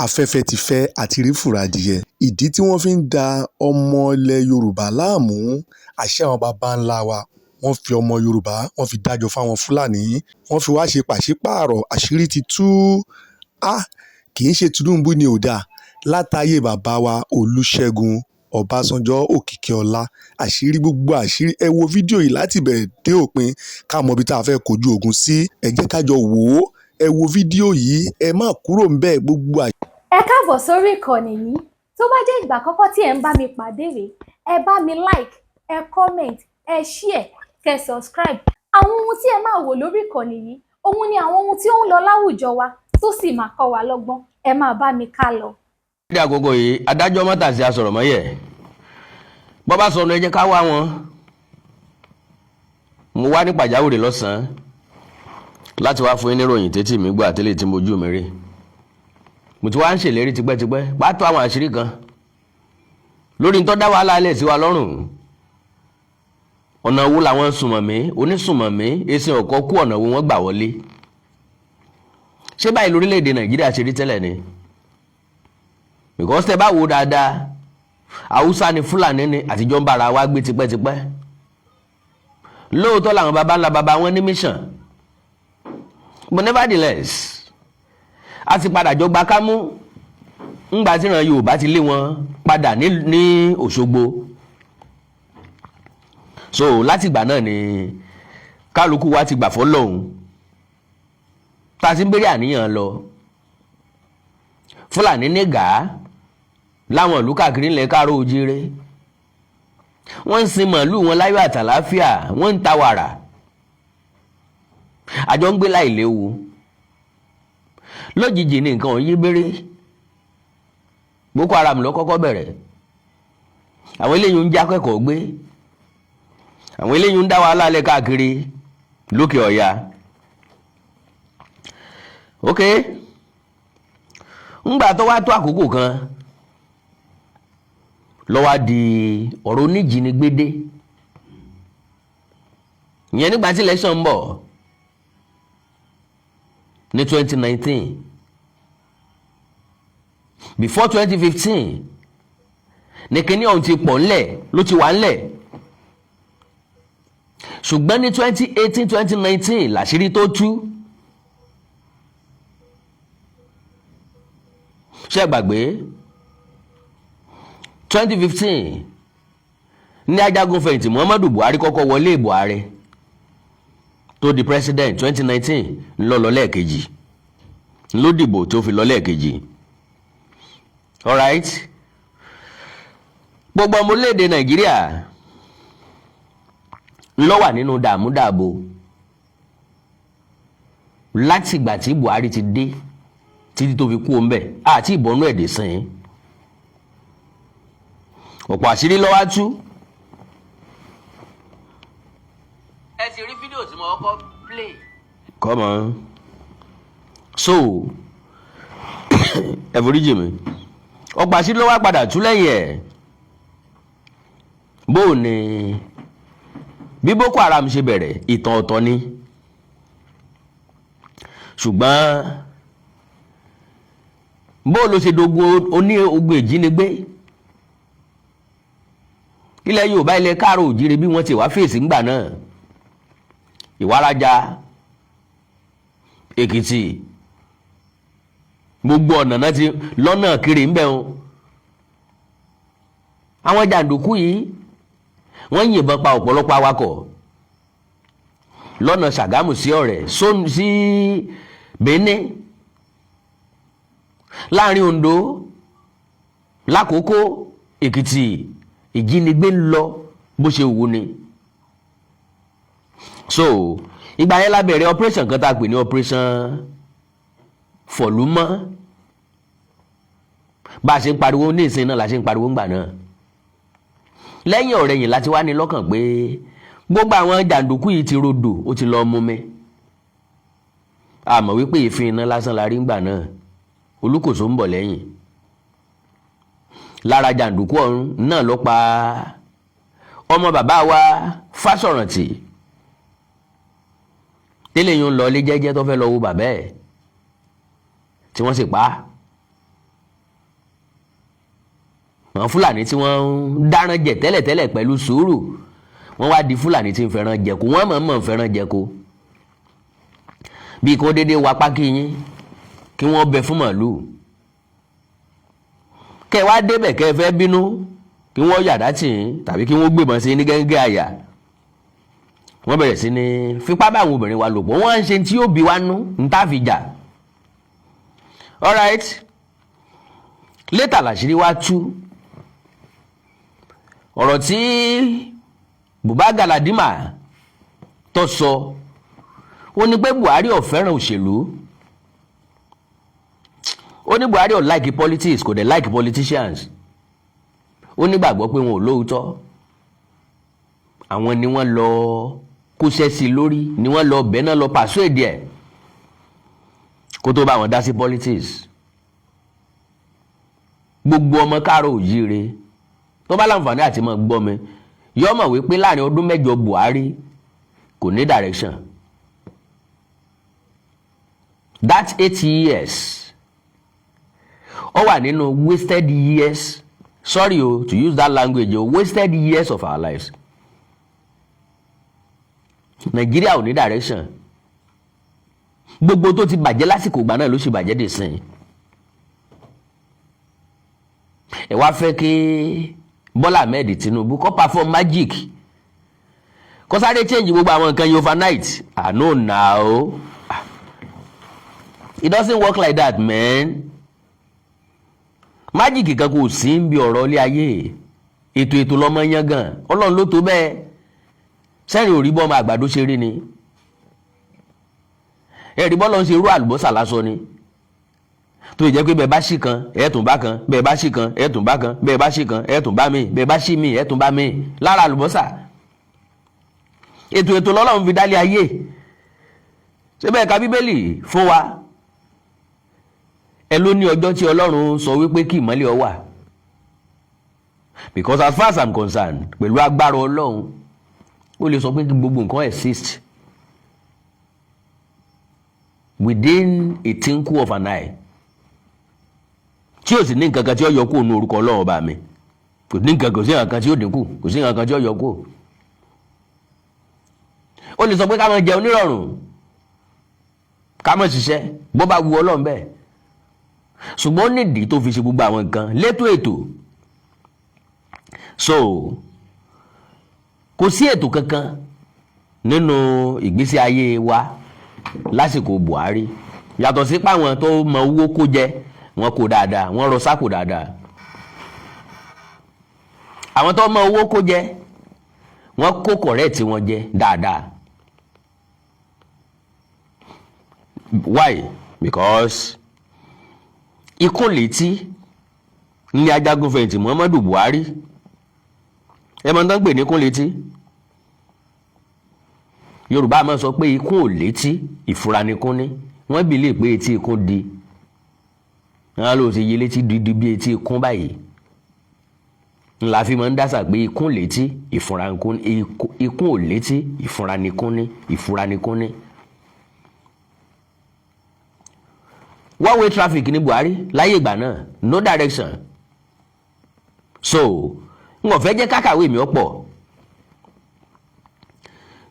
Afẹ́fẹ́ ti fẹ́ àti rí fùrọ̀ adìẹ. Ìdí tí wọ́n fi ń da ọmọ ilẹ̀ Yorùbá láàmú, àṣé àwọn baba ńlá wa, wọ́n fi ọmọ Yorùbá, wọ́n fi dájọ́ fáwọn Fúlàní, wọ́n fi wá ṣe pàṣípààrọ̀. Àṣírí ti tú. A kì í ṣe Tinubu ni ò dáa látàyè bàbá wa Olùṣègùn Ọbásanjọ́ Òkìkí-Ọlá. Àṣírí, gbogbo àṣírí. Ẹ wo fídíò yìí láti bẹ̀rẹ̀ dé òpin, ká mọ ibi tá a fẹ́ kojú ogun sí. Ẹ jẹ́ ká jọ wò ó. Ẹ wo fídíò yìí, ẹ má kúrò ńbẹ̀, gbogbo Ẹ káàbọ̀ sórí ìkànnì yìí. Tó bá jẹ́ ìgbà àkọ́kọ́ tí ẹ̀ ń bá mi pàdé rèé, ẹ bá mi like, ẹ comment, ẹ share, kẹ subscribe. Àwọn ohun tí ẹ máa wò lórí ìkànnì yìí, òun ni àwọn ohun tí ó ń lọ láwùjọ wa tó sì máa kọ́ wa lọ́gbọ́n. Ẹ máa bá mi ká lọ. Ní àkókò yìí, adájọ́ mọ́tàsí asọ̀rọ̀mọ́yẹ̀ bọ́ bá sọnù, ẹ jẹ́ ká wá wọn. Mo wá ní pàjáwìrì lọ́sàn-án láti wá fún yín níròyìn tètè mi gbọ́ àtẹ́lẹ̀ tí mo jú mi rí. Mo ti wá ń ṣèlérí tipẹ́tipẹ́ pàtó àwọn àṣírí kan lórí ń tó dá wàhálà alẹ́ sí wa lọ́rùn. Ọ̀nà wo làwọn sùnmọ̀mí, onísùnmọ̀mí, èsì ọ̀kọ́ kú, ọ̀nà wo wọ́n gbà wọlé? Ṣé báyìí lórílẹ̀‐èdè Nàìjíríà ṣe rí tẹ́lẹ̀ ni? Because tẹ́ bá wo dáadáa, Haúsá ni, Fúlàní ni, àtijọ́ ń bára wa gbé tipẹ́tipẹ́. Lóòótọ́ làwọn baba ńlá baba wọn ní mission, but nevertheless, a ti padà jọ gba kámú ńgbà tí ìran Yorùbá ti lé wọn padà ní Òṣogbo. So látìgbà náà ni kálukú wa ti gbà fọ́lọ́hun, tá a ti ń bèrè àníyàn lọ. Fúlàní ní gàá láwọn ìlú káàkiri ńlẹ̀ káàró ojíire, wọ́n ń sin màálù wọn láyọ̀ àtàláfíà, wọ́n ń ta wàrà, àjọ ń gbé láì léwu. Lójijì ní nǹkan yí béré. Boko Haram ló kọ́kọ́ bẹ̀rẹ̀. Àwọn eléyìí ń já akẹ́kọ̀ọ́ gbé, àwọn eléyìí ń dá wàhálà lẹ̀ káàkiri lókè ọ̀yà. Ok, ńgbà tó wá tó àkókò kan, ló wá di ọ̀rọ̀ oníjìnigbé dé. Ìyẹn nígbà tí election ń bọ̀ ní 2019. Before 2015 ní kíní ọ̀hún ti pọ̀ ńlẹ̀, ló ti wà ńlẹ̀, ṣùgbọ́n ní 2018, 2019 làṣírí tó tú. Ṣé ẹ gbàgbé 2015 ní ajagun fẹ̀yìntì Muhammadu Buhari kọ́kọ́ wọlé ìbò ààrẹ tó di president? 2019 ńlọ lọ lẹ́ẹ̀kejì, ló dìbò tó fi lọ lẹ́ẹ̀kejì. Alright, gbogbo ọmọ orílẹ̀-èdè Nàìjíríà ló wà nínú dààmú dààbò látìgbà tí Buhari ti dé títí tó fi kú òun bẹ̀ àti ìbọnú ẹ̀dẹ̀ sìn. Ọ̀pọ̀ àṣírí ló wá tú. Ẹ ti rí fídíò tí mo kọ́kọ́ play. Come on, so ẹ foríjì mi. Ọ̀pọ̀ àṣírí ló wá padà tú lẹ́yìn ẹ̀. Bó o ní bí Boko Haram ṣe bẹ̀rẹ̀, ìtàn ọ̀tọ̀ ni, ṣùgbọ́n bó ló ṣe dogun oní ogun ìjínigbé ilẹ̀ Yorùbá, ilẹ̀ káàró òjíire, bí wọ́n ti wá fèsì ńgbà náà, Ìwárajà, Èkìtì, gbogbo ọ̀nà náà ti lọ́nà kiri ń bẹ̀ wọn. Àwọn jàǹdùkú yìí, wọ́n yìnbọn pa ọ̀pọ̀lọpọ̀ awakọ̀ lọ́nà Ṣàgámù sí Ọ̀rẹ́ sí Benin, láàrin Oǹdó lákòókò Èkìtì. Ìjínigbé ń lọ bó ṣe wù ni. So ìgbà yẹn la bẹ̀rẹ̀ operation kan tá a pè ní Operation Fọ̀lúmọ́. Bá a ṣe ń pariwo ní ìsìn náà la ṣe ń pariwo ńgbà náà. Lẹ́yìn ọ̀rẹ́yìn láti wá ní lọ́kàn pé gbogbo àwọn jàǹdùkú yìí ti rodò, ó ti lọ mú mi. Àmọ́ wípé ìfín iná lásán la rí ńgbà náà, olúkòso ń bọ̀ lẹ́yìn. Lára jàǹdùkú ọ̀hún náà ló pa ọmọ bàbá wa Fásọ̀rántì, tẹ́lẹ̀ yìí ń lọ ilé jẹ́jẹ́ tó fẹ́ lọ wo bàbá ẹ̀ tí wọ́n sì pa á. Àwọn Fúlàní tí wọ́n ń dáràn jẹ tẹ́lẹ̀tẹ́lẹ̀ pẹ̀lú sùúrù, wọ́n wá di Fúlàní tí ń fẹ́ràn jẹko. Wọ́n mọ̀ mọ̀ ń fẹ́ràn jẹko, bí kò déédéé wá pákí yín kí wọ́n bẹ fún màlúù, kẹ́ ẹ wá débẹ̀, kẹ́ ẹ fẹ́ bínú, kí wọ́n yàdá tì yín tàbí kí wọ́n gbébọn sí ní gẹ́gẹ́ àyà. Wọ́n bẹ̀rẹ̀ sí ní fipá bá àwọn obìnrin wa lò pọ̀. Wọ́n ń ṣe tí yóò bí wa nú ń tá fi jà. Alright, later làṣírí wá tú. Ọ̀rọ̀ tí Buba Galadima tó sọ, ó ní pé Buhari ò fẹ́ràn òṣèlú. Ó ní Buhari ò like politics, kò dẹ̀ like politicians. Ó nígbàgbọ́ pé wọn ò lóòótọ́. Àwọn ni wọ́n lọ kóṣẹ́ sí lórí, ni wọ́n lọ bẹ́ẹ̀ náà lọ persuade ẹ̀ kó tó bá wọn dá sí politics. Gbogbo ọmọ káàárọ̀ òjíire tó bá láǹfààní àti máa gbọ́ mi yọ mọ̀ wípé láàrin ọdún 8, Buhari kò ní direction. That 8 years, ó wà nínú wasted years. Sorry o to use that language o, wasted years of our lives. Nàìjíríà ò ní direction. Gbogbo tó ti bàjẹ́ lásìkò ìgbà náà ló sì bàjẹ́ dè sìn. Ẹ wá fẹ́ kí Bọ́lá Ahmed Tinubu kó perform magic, kó sáré change gbogbo àwọn nǹkan yìí overnight. Ah, no now, it doesn't work like that, man. Magic kan kò sí ń bi ọ̀rọ̀ ilé ayé. Ètò ètò lọ́mọ yán gan. Ọlọ́run ló tó bẹ́ẹ̀. Sẹ́yìn ò rí bọ́ ọmọ àgbàdo ṣe rí ni, ẹ̀rí bọ́lá ń ṣe irú àlùbọ́sà lásán ni, tó jẹ́ pé bẹ́ẹ̀ bá ṣì kan, ẹ̀ tún bá kan, bẹ́ẹ̀ bá ṣì kan, ẹ̀ tún bá kan, bẹ́ẹ̀ bá ṣì kan, ẹ̀ tún bá mi, bẹ́ẹ̀ bá ṣì mí, ẹ̀ tún bá mi lára àlùbọ́sà. Ètò ètò lọ́lọ́run fi dálé ayé. Ṣé bẹ́ẹ̀ ka Bíbélì fún wa? Ẹ ló ní ọjọ́ tí Ọlọ́run sọ wípé kí ìmọ́lẹ̀ ó wà. Because as far as I'm concerned, pẹ̀lú agbára Ọlọ́run, ó lè sọ pé kí gbogbo nǹkan exist within a twinkle of an eye, tí ò sì ní nǹkan kan tí ó yọ kúrò ní orúkọ Ọlọ́run ọba mi. Kò ní nǹkan, kò sí nǹkan kan tí ó dínkù, kò sí nǹkan kan tí ó yọ kúrò. Ó lè sọ pé ká máa jẹun nírọ̀rùn, ká máa ṣiṣẹ́ bó bá wu Ọlọ́run bẹ́ẹ̀. Ṣùgbọ́n ó nídìí tó fi ṣe gbogbo àwọn nǹkan létò ètò. So kò sí ètò kankan nínú ìgbésí ayé wa lásìkò Buhari, yàtọ̀ sí páwọn tó mọ owó kó jẹ, wọn kó dáadáa, wọn rọ sákò dáadáa. Àwọn tó mọ owó kó jẹ, wọn kó correct wọn jẹ dáadáa. Why? Because ikún létí ní ajagunfẹ̀yìntì Muhammadu Buhari. Ẹ mọ̀ tán pè ní ikún létí. Yorùbá máa sọ pé ikún ò létí, ìfura nikún ní. Wọ́n bìlí pé etí ikún di wọn ló ti yí létí dídí bí etí ikún báyìí ńlá fi máa ń dásà pé ikún létí, ìfura nikún. Ikún ò létí, ìfura nikún ní, ìfura nikún ní. One way traffic ní Buhari láyé ìgbà náà, no direction. So n ò fẹ́ jẹ́ kákàwé mi ọ̀pọ̀,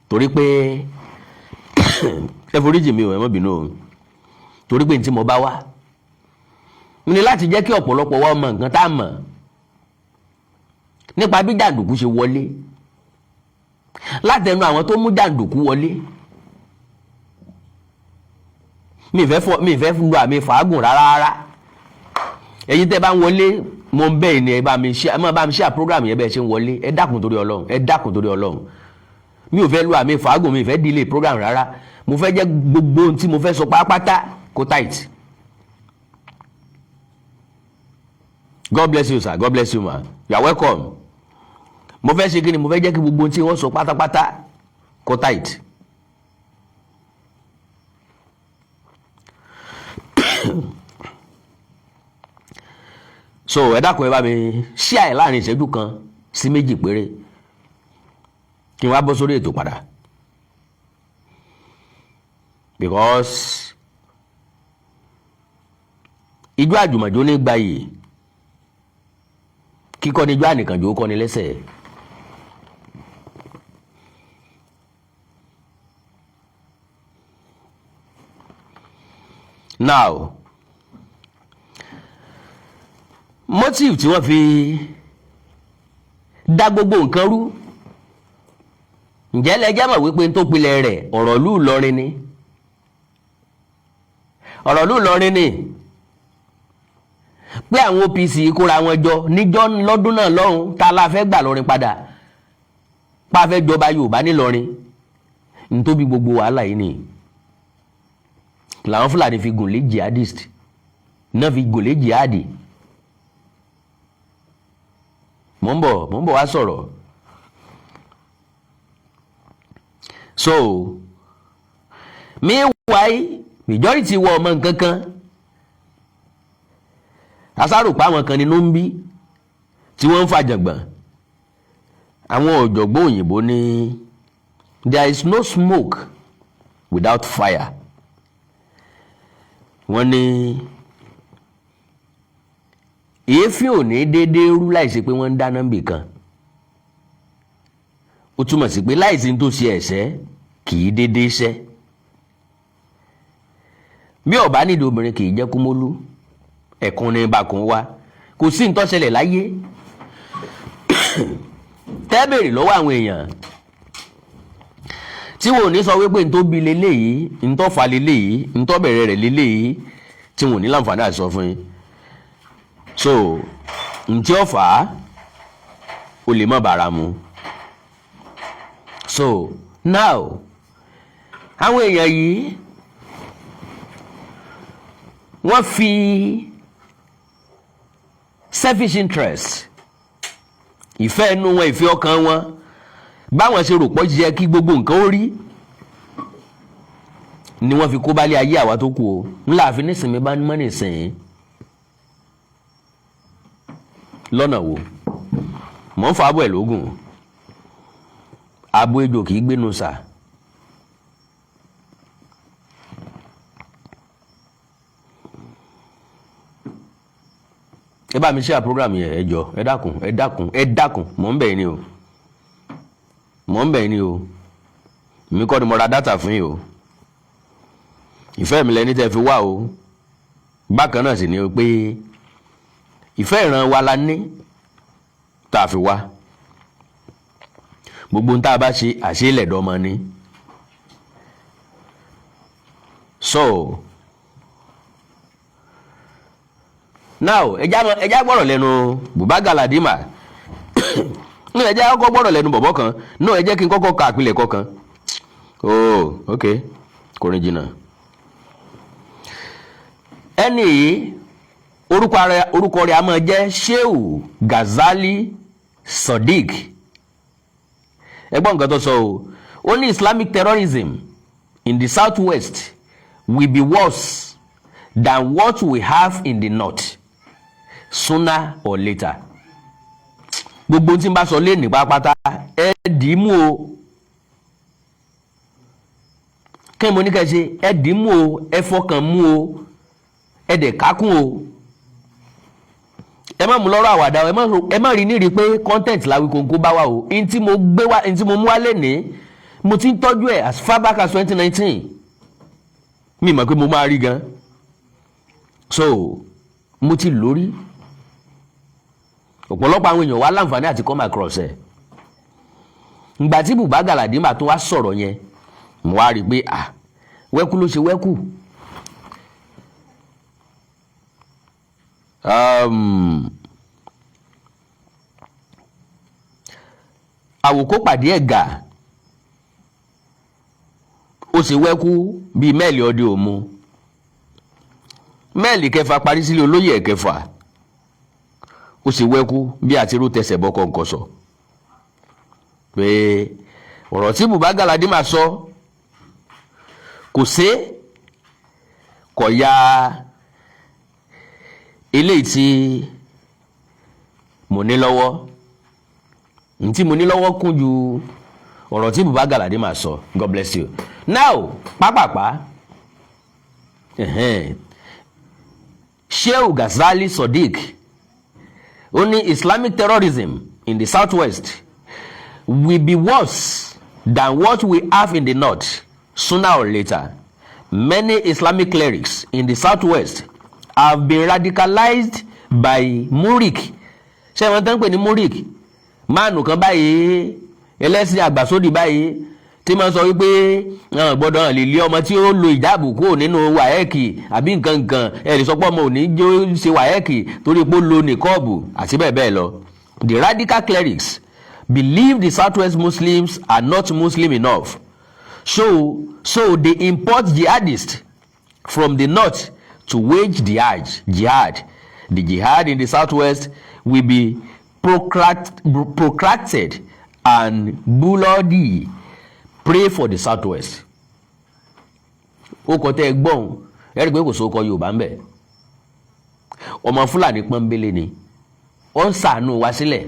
torí pé ẹ foríjì mi ò, ẹ má bínú o, torí pé n tí mo bá wá ní láti jẹ́ kí ọ̀pọ̀lọpọ̀ wa mọ nǹkan tá a mọ̀ nípa bí jàǹdùkú ṣe wọlé látẹnu àwọn tó mú jàǹdùkú wọlé. Mi fẹ́ lu àmì fàágùn rárá rárá. Ẹ̀yin tẹ́ bá ń wọlé, mo ń bẹ̀ ní ẹ bá mi ṣe, ẹ má bá mi ṣe program yẹn. Bẹ́ẹ̀ ṣe ń wọlé, ẹ dákun torí Ọlọ́run, ẹ dákun torí Ọlọ́run. Mi ò fẹ́ lu àmì fàágùn, mi ò fẹ́ delay program rárá. Mo fẹ́ jẹ́ gbogbo ohun tí mo fẹ́ sọ pátápátá kó tight. God bless you, sir. God bless you, ma. You are welcome. Mo fẹ́ ṣe kí ni? Mo fẹ́ jẹ́ kí gbogbo ohun tí wọ́n sọ pátápátá kó tight. So ẹ dákun, ẹ bá mi ṣíà ẹ láàrin ìṣẹ́jú kan sí méjì péré, kí n wá bọ́ sórí ètò padà, because ijó àjùmọ̀jó ní gbayì. Kíkọ́ ni ijó ànìkànjò ó kọ́ni lẹ́sẹ̀. Now, motive tí wọ́n fi dá gbogbo nǹkan rú, ǹjẹ́ lẹ jẹ́ mọ̀ wípé n tó pilẹ̀ rẹ̀ ọ̀rọ̀ ìlú Ìlọrin ni? Ọ̀rọ̀ ìlú Ìlọrin ni pé àwọn OPC kóra wọn jọ níjọ́ lọ́dún náà lọ́hùn tá a la fẹ́ gbà lọ́rin padà, pa fẹ́ jọba Yorùbá nílọrin. Ntóbi gbogbo wàhálà yìí ni làwọn Fúlàní fi gùn lé jihadist náà, fi gùn lé jihadi. Mò ń bọ̀ wá sọ̀rọ̀. So meanwhile, majority wọ ọmọ nǹkan kan asáró pa àwọn kan nínú ń bí tí wọ́n ń fàjàngbọ̀n. Àwọn ọ̀jọ̀gbọ́n òyìnbó ní there is no smoke without fire. Wọ́n ní èéfín ò ní déédéé rú láìsí pé wọ́n ń dáná níbì kan. Ó túmọ̀ sí pé láìsí tó ṣe ẹ̀ṣẹ̀ kì í déédéé ṣẹ́. Bí ọ̀bá nídìí obìnrin, kì í jẹ́ kúmólú. Ẹ̀kún ní bákan wá, kò sí ní tó ṣẹlẹ̀ láyé tẹ́ bèrè lọ́wọ́ àwọn èèyàn tí wọn ò ní sọ wípé n tó bí leléyìí, n tó fa leléyìí, n tó bẹ̀rẹ̀ rẹ̀ leléyìí, tí wọn ò ní láǹfààní àti sọ fún yín. So n tí ó fà á, ó lè má bára mu. So now, àwọn èèyàn yìí, wọ́n fi selfish interest, ìfẹ́ inú wọn, ìfẹ́ ọkàn wọn, báwọn ṣe rò pọ̀ yẹ kí gbogbo nǹkan ó rí ni wọ́n fi kó bálé ayé àwa tó kù o. Ńlá àfi nísìnyí bá mọ́ nísìnyí lọ́nà wo mọ̀ ń fa abọ́ ẹ̀ lógún. Abo ejò kì í gbénu sà. Ẹ bá mi share program yẹn, ẹ jọ, ẹ dákun, ẹ dákun, ẹ dákun. Mò ń bẹ̀ yín ni o, mò ń bẹ̀ yín ni o. Mi kọ́ ni mo ra data fún yín o. Ìfẹ́ mi lẹni tẹ́ fi wá o. Bákan náà sì ni pé ìfẹ́ ìran wa la ní tá a fi wá. Gbogbo ohun tá a bá ṣe, àṣeélẹ̀ dọ́mọ ni. So now, ẹja gbọ́rọ̀ lẹ́nu Buba Galadima ní ẹja kọ́kọ́ gbọ́rọ̀ lẹ́nu bọ̀bọ̀ kan náà. Ẹ jẹ́ kí n kọ́kọ́ ka àpilẹ̀kọ kan. Oh, ok, kò rìn jìnnà. Ẹni yìí, orúkọ rẹ̀ a máa jẹ́ Shehu Ghazali Sodiq. Ẹ gbọ́ nǹkan tó sọ o. Ó ní Islamic terrorism in the southwest will be worse than what we have in the north sooner or later. Gbogbo tí n bá sọ lé ní pátápátá, ẹ dì í mú o. Kí ni mo ní ká ṣe? Ẹ dì í mú o, ẹ fọkàn mú o, ẹ dẹ̀ kákún o. Ẹ má mú lọ́rọ̀ àwàdà o. Ẹ má rí nírí pé content l'Awikonko bá wà o. N tí mo gbé wá, n tí mo mú wá lénìí, mo ti ń tọ́jú ẹ̀ as far back as 2019. Mi mọ̀ pé mo máa rí gan. So mo ti lórí ọ̀pọ̀lọpọ̀ àwọn èèyàn wá láǹfààní àti come across ẹ̀. Ìgbà tí Buba Galadima tó wá sọ̀rọ̀ yẹn, mo wá rí i pé, ah, wẹ́kú ló ṣe wẹ́kú. Àwòkó pàdé ẹ̀gà, ó ṣe wẹ́kú bíi mẹ́ẹ̀lì ọdẹ òmu. Mẹ́ẹ̀lì kẹfà parí sílé olóyè ẹ̀kẹfà, ó sì wẹ́kú bí àtirú tẹsẹ̀ bọ́ kọ̀ǹkọ̀sọ̀ pé ọ̀rọ̀ tí Buba Galadima sọ kò sé kò ya eléyìí tí mo ní lọ́wọ́. Ntí mo ní lọ́wọ́ kún ju ọ̀rọ̀ tí Buba Galadima sọ. God bless you. Now, pápápá, Shehu Ghazali Sodiq. Ó ní Islamic terrorism in the southwest will be worse than what we have in the north sooner or later. Many Islamic clerics in the southwest have been radicalized by MURIC. Ṣé wọ́n tán ń pè ní MURIC? Máàlù kan báyìí, ẹlẹ́sìn àgbàsódì báyìí, tí máa sọ wípé àwọn gbọ́dọ̀ hàn lè lé ọmọ tí ó lo ìjáàbù kúrò nínú WAEC àbí nǹkan nǹkan. Ẹ lè sọ pé ọmọ ò ní jó ṣe WAEC torí pé ó lo niqab àti bẹ́ẹ̀ bẹ́ẹ̀ lọ. The radical clerics believe the southwest Muslims are not Muslim enough, so they import jihadists from the north to wage the jihad. The jihad in the southwest will be protracted and bloody. Pray for the southwest. Ó kọ tẹ́ ẹ gbọ́n, ẹ rí i pé kò sóko Yorùbá ń bẹ̀. Ọmọ Fúlàní pọ́nbélé ni ó ń sàánú wa sílẹ̀.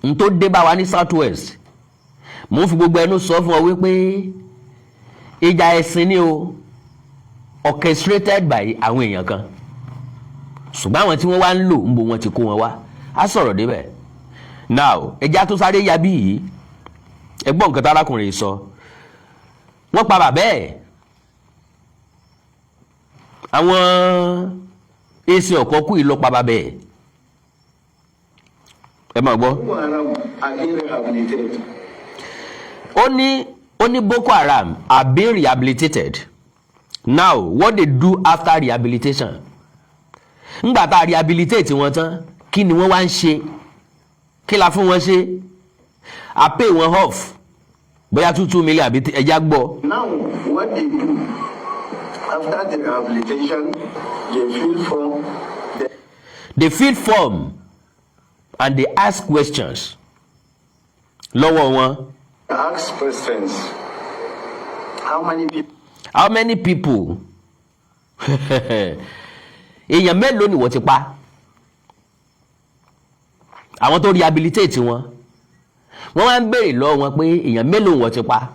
N tó dé bá wa ní southwest, mo ń fi gbogbo ẹnu sọ fún ọ wípé ìjà ẹ̀sìn ni o, orchestrated by àwọn èèyàn kan. Ṣùgbọ́n àwọn tí wọ́n wá ń lò ń bo, wọn ti kó wọn wá. Á sọ̀rọ̀ débẹ̀. Now, ẹja tó sáré ya bí yìí, ẹ gbọ́ nǹkan tárákùnrin yìí sọ. Wọ́n pa bàbá ẹ̀, àwọn èsì ọ̀kọ́ kú yìí ló pa bàbá ẹ̀. Ẹ máa gbọ́. Boko Haram are being rehabilitated. Ó ní Boko Haram are being rehabilitated. Now, what they do after rehabilitation? Ńgbà tá a rehabilitate wọn tán, kí ni wọ́n wá ń ṣe? Kí la fún wọn ṣe? A pay wọn off bóyá 2 2 million àbí ẹja gbọ́. Now, what they do after the rehabilitation, they fill form. They They fill form and they ask questions lọ́wọ́ wọn. Ask questions. How many people How many people, èèyàn mélòó ni wọ́n ti pa? Àwọn tó rehabilitate wọn, wọ́n wá ń béèrè lọ́wọ́ wọn pé èèyàn mélòó wọ́n ti pa.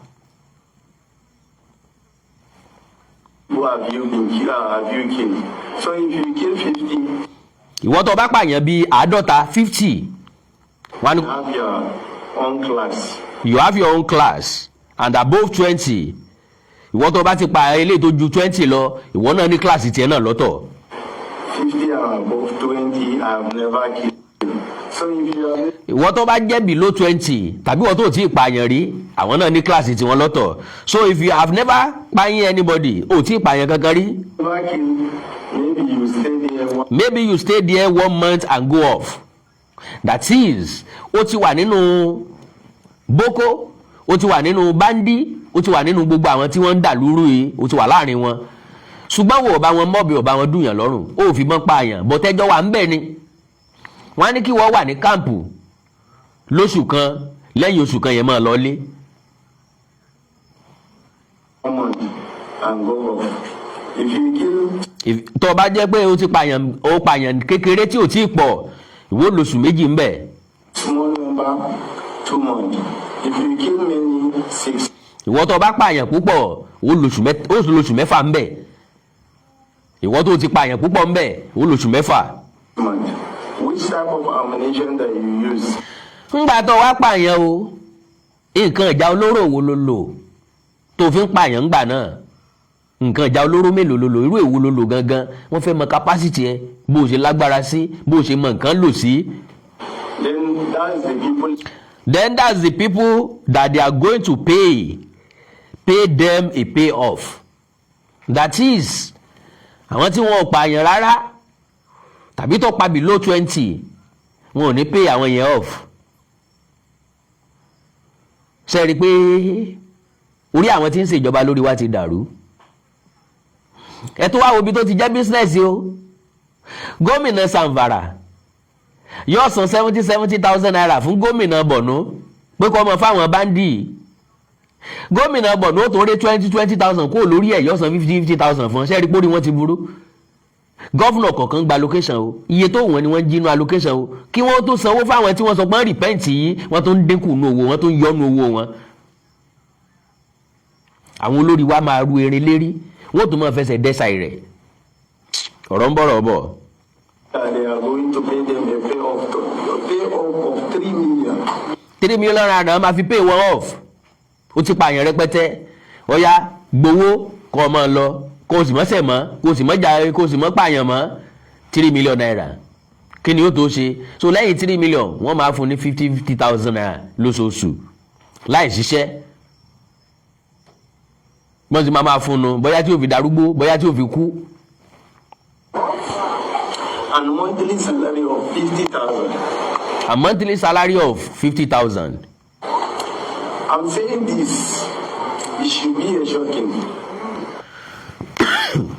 Have you killed? So if you kill 50, Ìwọ́n tó bá pààyàn bíi 50, 50, wọ́n á ní you have your own class. You have your own class. And above 20, ìwọ́n tó bá ti pa eléyìí tó ju 20 lọ, ìwọ náà ní kíláàsì tiẹ̀ náà lọ́tọ̀. 50 and above 20, I have never killed. So if you have Ìwọ tó bá jẹ́ below 20 tàbí ìwọ tó tí ì pààyàn rí, àwọn náà ní kíláàsì tiwọn lọ́tọ̀. So if you have never pààyàn anybody, ò tí ì pààyàn kankan rí, never killed, maybe you stay there one maybe you stay there one month and go off. That is, ó ti wà nínú Boko, ó ti wà nínú bandit, ó ti wà nínú gbogbo àwọn tí wọ́n ń dà lúrú yìí, ó ti wà láàrin wọn, ṣùgbọ́n wo ò bá wọn mọ́bi, ò bá wọn dùnyàn lọ́rùn, ó fi mọ́ pààyàn bọ́tẹ́jọ́ wà ń bẹ̀ ni. Wọ́n á ní kí wọ́n wà ní camp lóṣù kan. Lẹ́yìn oṣù kan yẹn, máa lọ lé. Month and go off. If you kill Tó o bá jẹ́ pé o ti pààyàn, o pààyàn kékeré tí ò tí ì pọ̀, ìwọ lóṣù 2 ń bẹ̀. small number, 2 months. If you kill many, 6 Ìwọ tó o bá pààyàn púpọ̀, ó lóṣù 6 ń bẹ̀. Ìwọ tó o ti pààyàn púpọ̀ ń bẹ̀, ó lóṣù 6. months. Which type of ammunition that you use? Ńgbà tó wá pààyàn o, nǹkan ìjà olóró wo ló lò tó fi ń pààyàn ńgbà náà? Nǹkan ìjà olóró mélòó ló lò? Irú èwo ló lò gangan? Wọ́n fẹ́ mọ capacity ẹ, bó o ṣe lágbára sí, bó o ṣe mọ nǹkan lò sí. Then that's the people Then that's the people that they are going to pay them a pay off. That is, àwọn tí wọn ò pààyàn rárá tàbí tó pa below 20, wọn ò ní pay àwọn yẹn off. Ṣe rí i pé orí àwọn tí ń ṣèjọba lórí wa ti dàrú? Ẹ tó wá wo ibi tó ti jẹ́ business o. Gómìnà Zamfara yóò san 70-70 thousand naira fún gómìnà Borno pé kó mọ fáwọn bandit. Gómìnà Borno ó tún rí 20-20 thousand kúrò lórí ẹ̀, yóò san 50-50 thousand fún. Ṣé ẹ rí pórí wọn ti burú? Governor kọ̀ọ̀kan gba allocation o. Iye tó wọ́n ni wọ́n jí inú allocation o. Kí wọ́n tó sanwó fáwọn tí wọ́n sọ pé wọ́n repent yìí, wọ́n tó ń dínkù nú owó, wọ́n tó ń yọnu owó wọn. Àwọn olórí wa máa ru erin lérí, wọ́n tó máa fẹsẹ̀ dẹ́sà rẹ̀. Ọ̀rọ̀ ń bọ̀rọ̀ bọ̀. That they are going to pay them a pay off of 3 million. 3 million naira máa fi pay wọn off. Ó ti pààyàn rẹpẹtẹ, ó yá, gbowó kó o máa lọ, kó o sì mọ́ sẹ̀ mọ́, kó o sì mọ́ jà, kó o sì mọ́ pààyàn mọ́. ₦3 million, kí ni ó tó ṣe? So lẹ́yìn 3 million, wọ́n máa fún ní fifty fifty thousand naira lóṣooṣù láì ṣiṣẹ́. Wọ́n ti máa fún un bóyá tí ó fi darúgbó, bóyá tí ó fi kú. And monthly salary of 50,000. A monthly salary of 50,000. I'm saying this, it should be a shocking.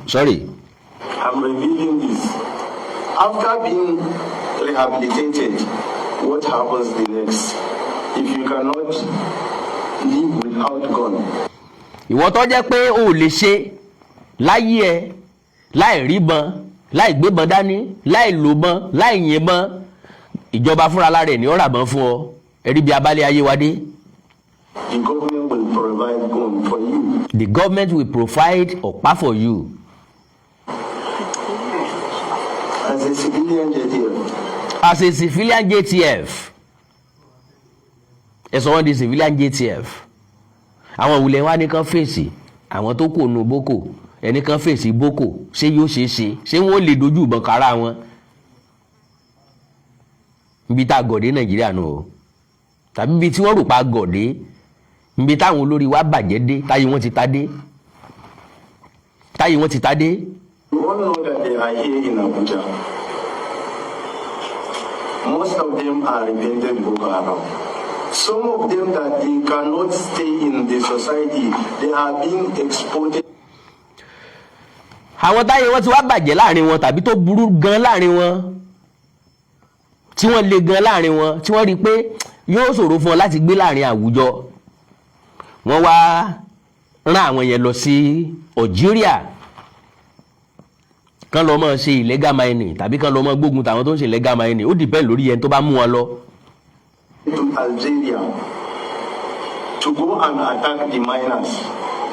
Sorry. I'm revealing this. After being rehabilitated, what happens the next? If you cannot live without gun, Ìwọ tó jẹ́ pé o ò lè ṣe láyé ẹ láì ríbọn, láì gbébọn dání, láì lòbọn, láì yìnbọn, ìjọba fúnra lára ẹ̀ ní ó ràbọn fún ọ. Ẹ̀rí bí abálé ayé wa dé. The government will provide gun for you. The government will provide ọ̀pá for you. As a civilian JTF. As a civilian JTF. Ẹ sọ wọ́n di civilian JTF. Àwọn ìwúlẹ̀ wa ní kán fèsì àwọn tó kò nu boko, ẹnì kan fèsì boko. Ṣé yóò ṣeé ṣe? Ṣé wọ́n lè dojú ìbọn kára wọn níbi tá a gọ̀dé Nàìjíríà nù o, tàbí ibi tí wọ́n rò pa gọ̀dé, níbi táwọn olórí wa bàjẹ́ dé, táyé wọ́n ti ta dé, táyé wọ́n ti ta dé? We all know that they are here in Abuja. Most of them are repentant Boko Haram. Some of them that they cannot stay in the society, they are being exported. Àwọn táyé wọn ti wá bàjẹ́ láàrin wọn, tàbí tó burú gan láàrin wọn, tí wọ́n le gan láàrin wọn, tí wọ́n rí i pé yóò ṣòro fún wọn láti gbé láàrin àwùjọ, wọ́n wá rán àwọn yẹn lọ sí Algeria, kán lọ máa ṣe illegal mining tàbí kán lọ máa gbógun tàwọn tó ń ṣe illegal mining. Ó depend lórí ẹni tó bá mú wọn lọ. To Algeria to go and attack the miners,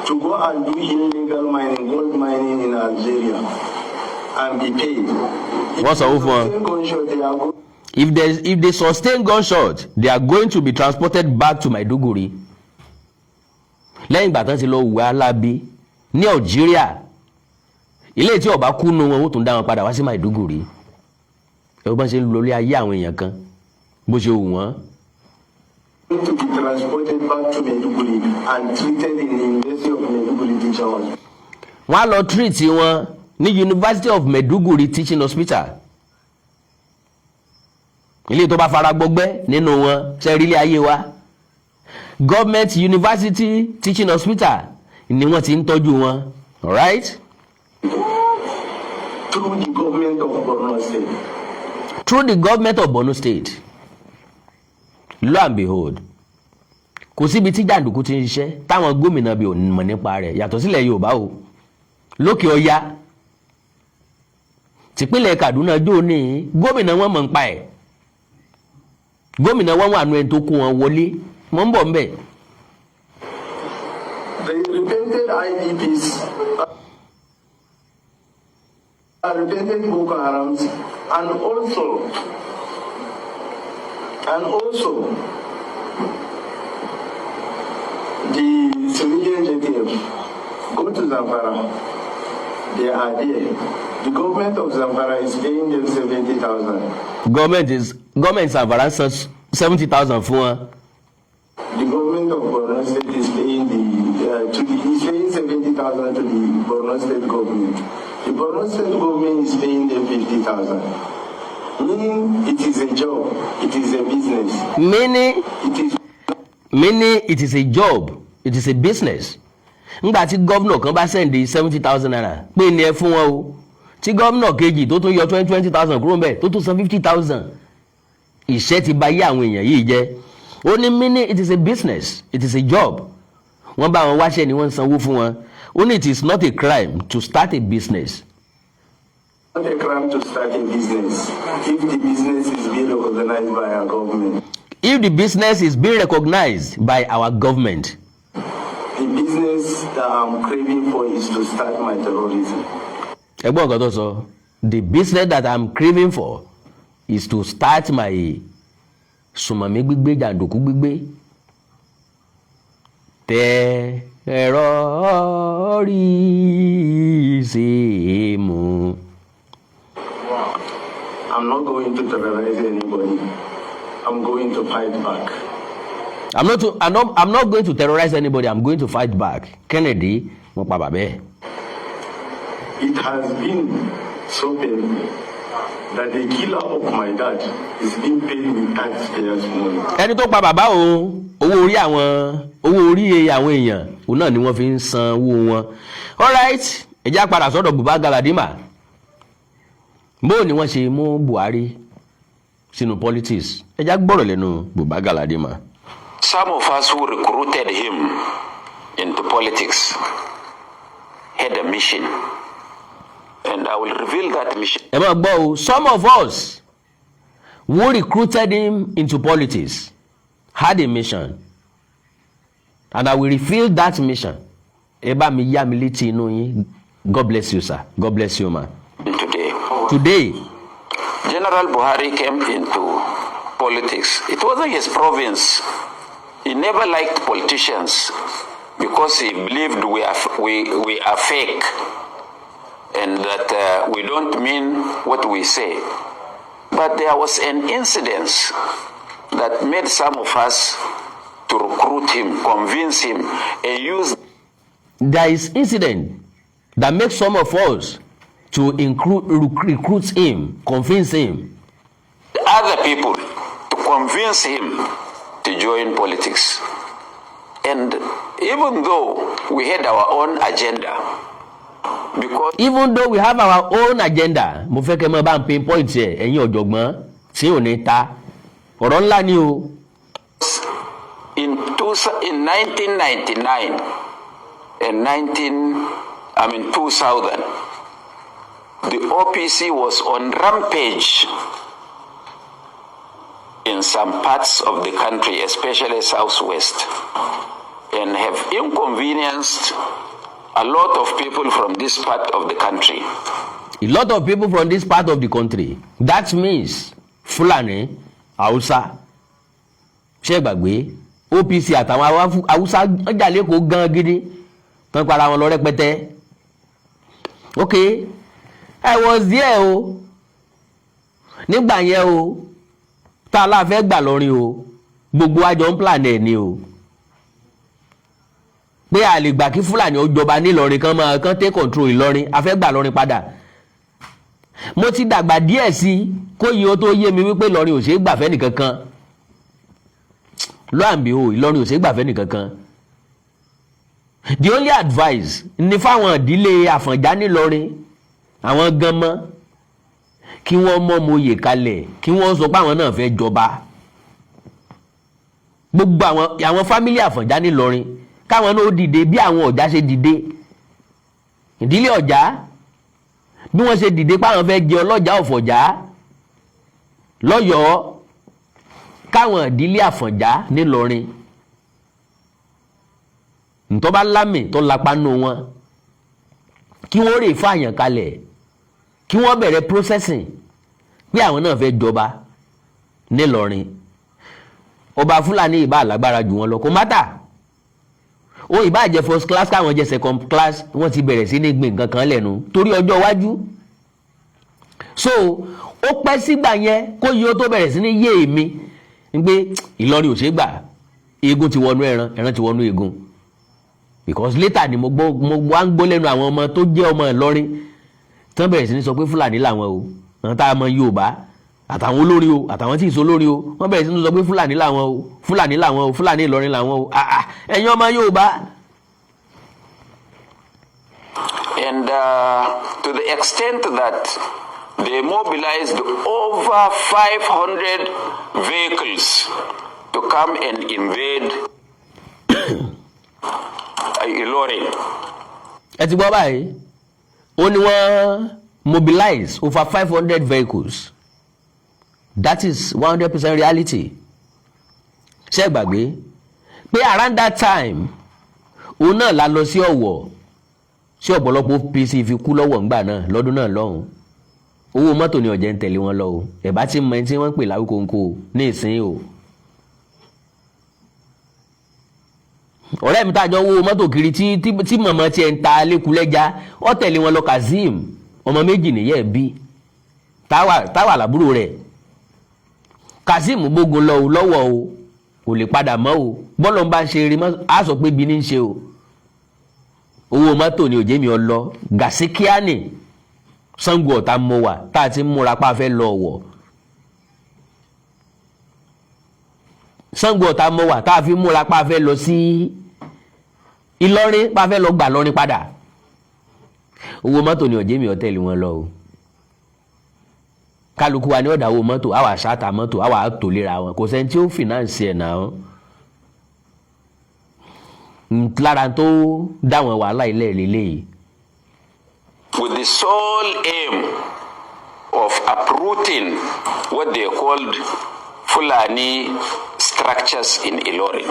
to go and do illegal mining, gold mining in Algeria, and be paid. If Wọ́n sanwó fún wọn. they gunshot, they are If they sustain gunshot, they are going to be transported back to Maiduguri. Lẹ́yìn ìgbà tán ti lọ wù alábi ní Algeria, ilé tí ọba kú nu wọn, ó tún dá wọn padà wá sí Maiduguri. Ẹ bá ṣe ń lọlé ayé àwọn èèyàn kan bó ṣe wù wọ́n. Going to be transported back to Maiduguri and treated in the University of Maiduguri Teaching Hospital. Wọ́n á lọ treat wọn ní University of Maiduguri Teaching Hospital. Ilé tó bá fara gbọgbẹ́ nínú wọn, ṣe rí ilé ayé wa, government university teaching hospital ni wọ́n ti ń tọ́jú wọn, alright. Through the government of Borno State. Through the government of Borno State. Lo and behold, kò síbi tí jàǹdùkú ti ń ṣiṣẹ́ táwọn gómìnà bí ò mọ̀ nípa rẹ̀ yàtọ̀ sílẹ̀ Yorùbá o. Lókè Ọya, tìpínlẹ̀ Kaduna jó ní gómìnà wọn mọ̀ ń pa ẹ̀. Gómìnà wọn wà nù ẹni tó kó wọn wọlé. Mọ̀ ń bọ̀ ń bẹ̀. The repented IDPs repented Boko Harams and also the civilian JTF go to Zamfara. They are there. The government of Zamfara is paying them 70,000. Government Zamfara san 70,000 fún wọn. The government of Borno State is paying the to the is paying 70,000 to the Borno State government. The Borno State government is paying them 50,000. Meaning it is a job, it is a business, Meaning it is Meaning it is a job, it is a business. Ngbà tí gómìnà kan bá send ₦70,000 pé ní ẹ fún wọn o, tí gómìnà kejì tó tún yọ twenty twenty thousand kúrò ńbẹ̀, tó tún san 50,000, ìṣẹ́ ti bà yé àwọn èèyàn yìí jẹ́. Ó ní meaning it is a business, it is a job. Wọ́n bá wọn wáṣẹ́ ni wọ́n ń sanwó fún wọn. Ó ní it is not a crime to start a business. Not a crime to start a business if the business is being recognized by our government. If the business is being recognized by our government. The business that I'm craving for is to start my terrorism. Ẹgbọ́n nǹkan tó sọ. The business that I'm craving for is to start my sùmọ̀mí gbígbé, jàǹdùkú gbígbé, tẹ ẹ̀rọ rí sí mu. I'm not going to terrorize anybody. I'm going to fight back. I'm not going to terrorize anybody. I'm going to fight back. Kennedy, wọ́n pa bàbá ẹ̀. It has been so painful that the killer of my dad is being paid with taxpayers' money. Ẹni tó pa bàbá òun, owó orí àwọn èèyàn òun náà ni wọ́n fi ń san owó wọn. Alright, ẹ já padà sọ́dọ̀ Buba Galadima. Bó ni wọ́n ṣe mú Buhari sínú politics? Ẹ já gbọ́rọ̀ lẹ́nu Buba Galadima. Some of us who recruited him into politics had a mission. And I will reveal that mission. Ẹ máa gbọ́ o. Some of us who recruited him into politics had a mission, and I will reveal that mission. Ẹ bá mi yá mi létí inú yín. God bless you, sir. God bless you, ma. Today. Today. General Buhari came into politics. It wasn't his province. He never liked politicians because he believed we are fake and that we don't mean what we say. But there was an incident that made some of us to recruit him, convince him, and use There is incident that makes some of us to recruit him, convince him, other people to convince him to join politics. And even though we had our own agenda, because Even though we have our own agenda. Mo fẹ́ kẹ́ mọ́ bá ń pinpoint ẹ̀, ẹ̀yin ọ̀jọ̀gbọ́n tí ò ní ta ọ̀rọ̀ ńlá ni o. in 1999 and 19, I mean 2000, the OPC was on rampage in some parts of the country, especially Southwest, and have inconvenienced a lot of people from this part of the country. A lot of people from this part of the country, that means Fulani, Hausa. Ṣé gbàgbé OPC àtàwọn Haúsá ọjà lẹ́kọ̀ọ́ gan gidi tán para wọn lọ rẹpẹtẹ? Ok, I was there o nígbà yẹn o. Tá a láfẹ́ gbà lọ́rin o, gbogbo àjọ ń plan ẹ̀ ni o, pé a lè gbà kí Fúlàní ó jọba nílọrin, kan máa kán take control Ìlọrin. A fẹ́ gbà lọ́rin padà. Mo ti dàgbà díẹ̀ sí i kó yìí ó tó yé mi wípé Ìlọrin ò ṣeé gbà fẹ́ nìkankan. Lo and behold, Ìlọrin ò ṣeé gbà fẹ́ nìkankan. The only advice ni fáwọn ìdílé Àfọ̀njá nílọrin, àwọn gan mọ́ kí wọ́n mọ́ mọ́yè kalẹ̀, kí wọ́n sọ pé àwọn náà fẹ́ jọba. Gbogbo àwọn family Àfọ̀njá nílọrin, káwọn náà ó dìde bí àwọn Ọ̀já ṣe dìde, ìdílé Ọ̀já bí wọ́n ṣe dìde páwọn fẹ́ jẹ ọlọ́jà ọ̀fọ̀já lọ́yọ̀ọ́, káwọn ìdílé Àfọ̀njá nílọrin ntọ́ba lámì tó lapa nù wọn, kí wọ́n rè fààyàn kalẹ̀, kí wọ́n bẹ̀rẹ̀ processing pé àwọn náà fẹ́ jọba nílọrin. Ọba Fúlàní ìbá lágbára jù wọn lọ, kò matter ó, ìbá jẹ́ first class, káwọn jẹ́ second class. Wọ́n ti bẹ̀rẹ̀ sí ní gbìn nǹkan kan lẹ́nu torí ọjọ́ iwájú. So ó pẹ́ sígbà yẹn kó yí ó tó bẹ̀rẹ̀ sí ní yé èmi ń pé Ìlọrin ò ṣeé gbà. Eegun ti wọnú ẹran, ẹran ti wọnú eegun, because later ni mo gbọ́, mo wá ń gbọ́ lẹ́nu àwọn ọmọ tó jẹ́ ọmọ Ìlọrin tán bẹ̀rẹ̀ sí ní sọ pé Fúlàní làwọn o. Àwọn tá a mọ Yorùbá àtàwọn olórin o, àtàwọn tí ì sọ olórin o, wọ́n bẹ̀rẹ̀ sí ní sọ pé Fúlàní làwọn o, Fúlàní làwọn o, Fúlàní Ìlọrin làwọn o. Ah ah, ẹ̀yin ọmọ Yorùbá. And to the extent that they mobilized over 500 vehicles to come and invade Ilorin. Ẹ ti gbọ́ báyìí, ó ní wọ́n mobilize over 500 vehicles. That is 100% reality. Ṣé ẹ gbàgbé pé around that time òun náà la lọ sí Ọ̀wọ̀ sí ọ̀pọ̀lọpọ̀ OPC fi kú lọ́wọ́ ńgbà náà lọ́dún náà lọ́hùn? Owó mọ́tò ni ọ̀jẹ̀ ń tẹ̀lé wọn lọ o. Ẹ̀bá tí mọ ẹni tí wọ́n ń pè láwùkóńkó ní ìsín o. Ọ̀rẹ́ mi tá a jọ wo mọ́tò kiri tí mọ̀mọ́ tiẹ̀ ń ta lẹ́kulẹ́já, ó tẹ̀lé wọn lọ. Kazeem, ọmọ méjì nìyẹn bí táwa làbúrò rẹ̀. Kazeem gbógun lọ o lọ́wọ́ o, kò lè padà mọ́ o. Bọ́lọ̀ ń bá ń ṣe eré á sọ pé bí ní ń ṣe o. Owó mọ́tò ni òjé mi ọ lọ gàsíkíánì. Ṣàngó Ọ̀tà mọ́ wà tá a ti ń múra pa fẹ́ lọ Ọ̀wọ̀. Ṣàngó Ọ̀tà mọ́ wà tá a fi múra pa fẹ́ lọ sí Ìlọrin, pa fẹ́ lọ gbà lọrin padà. Owó mọ́tò ni òjé mi ọ tẹ̀lé wọn lọ o. Kálukú wa ní ọ̀dà owó mọ́tò, àwa ṣáàtà mọ́tò, àwa tò léra wọn. Kò sẹ́ni tí ó fìnáǹsì ẹ̀ náà lára tó dáwọn wàhálà ilẹ̀ lélẹ́yìí. With the sole aim of uprooting what they called Fulani structures in Ilorin.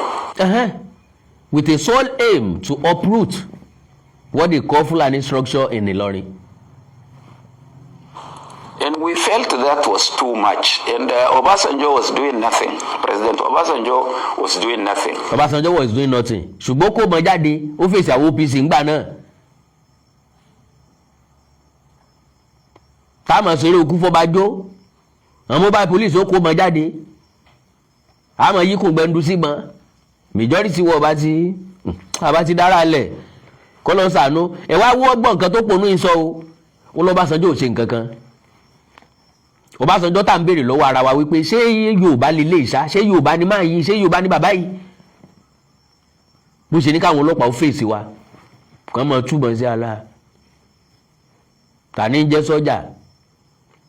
With a sole aim to uproot what they call Fulani structure in Ilorin. And we felt that was too much. And Obasanjo was doing nothing. President Obasanjo was doing nothing. Obasanjo was doing nothing. Ṣùgbọ́n kó mọ jáde, ó fèsì àwọn OPC ńgbà náà. Táwọn ṣeré okú fọbajó, àwọn mobile police ó kó mọ jáde. Àmọ́ yìí kò gbẹndu sí mọ́. Majority wọ̀ bá ti àbá ti dára lẹ̀ kọ́ ló ń sànú. Ẹ wá wọ́ gbọ́ nǹkan tó ponú yín sọ o. Ó lọ́bàṣánjọ́ ò ṣe nǹkan kan. Ọbásanjọ́ tá à ń béèrè lọ́wọ́ ara wa wípé ṣé Yorùbá lè lè ṣá, ṣé Yorùbá ni máa yí, ṣé Yorùbá ni bàbá yìí? Bó ṣe ní káwọn ọlọ́pàá ó fèsì wa kàn mọ́ túbọ̀ sí ala. Ta ni ń jẹ́ sọ́jà?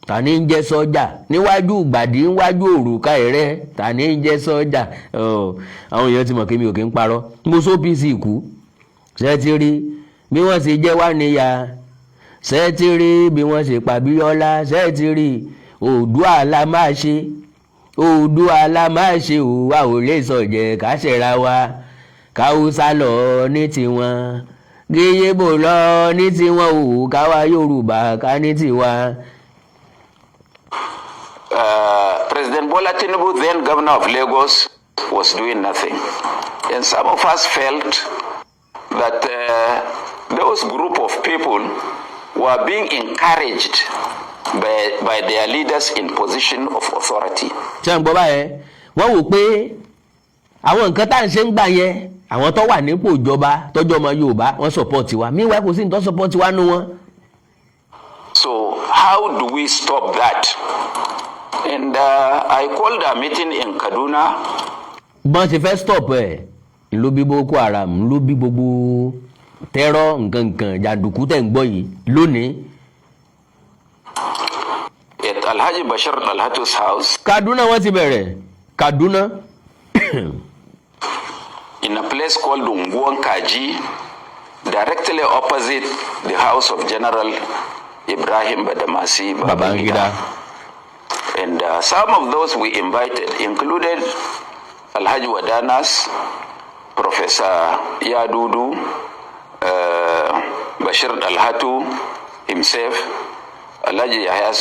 Ta ni ń jẹ́ sọ́jà níwájú ìgbàdí, níwájú òrùka ẹ̀rẹ́? Ta ni ń jẹ́ sọ́jà? Àwọn èèyàn ti mọ̀ kí mi ò kí ń parọ́. Mo sọ OPC kú. Ṣé ti rí bí wọ́n ṣe jẹ́ wá níyà? Ṣé ti rí bí wọ́n ṣe pa Bíọ́lá? Ṣé ti rí? Oòduà la máa ṣe, Oòduà la máa ṣe o, a ò lè sọ̀jẹ̀ ká ṣẹ̀ra wa. Káwùsà lọ ní tiwọn, gíyébò lọ ní tiwọn o, káwa Yorùbá ká ní tiwa. President Bola Tinubu, then governor of Lagos, was doing nothing. And some of us felt that those group of people were being encouraged by their leaders in position of authority. Ṣé ń gbọ́ báyẹn? Wọ́n wò pé àwọn nǹkan tá à ń ṣe ń gbà yẹn, àwọn tó wà nípò ìjọba tọ́jú ọmọ Yorùbá, wọ́n support wa. Meanwhile, kò sí ní tó support wa nú wọn. So how do we stop that? And I called a meeting in Kaduna. Bọ́n ṣe fẹ́ stop ẹ̀ ló bí Boko Haram, ló bí gbogbo terror nǹkan nǹkan jàǹdùkú tẹ̀ ń gbọ́ yìí lónìí. At Alhaji Bashir Alhatu's house. Kaduna wọ́n ti bẹ̀rẹ̀, Kaduna. In a place called Unguwan Kaji, directly opposite the house of General Ibrahim Badamasi Babangida. And some of those we invited included Alhaji Wadanas, Professor Yadudu, Bashir Alhatu himself, Alhaji Yahya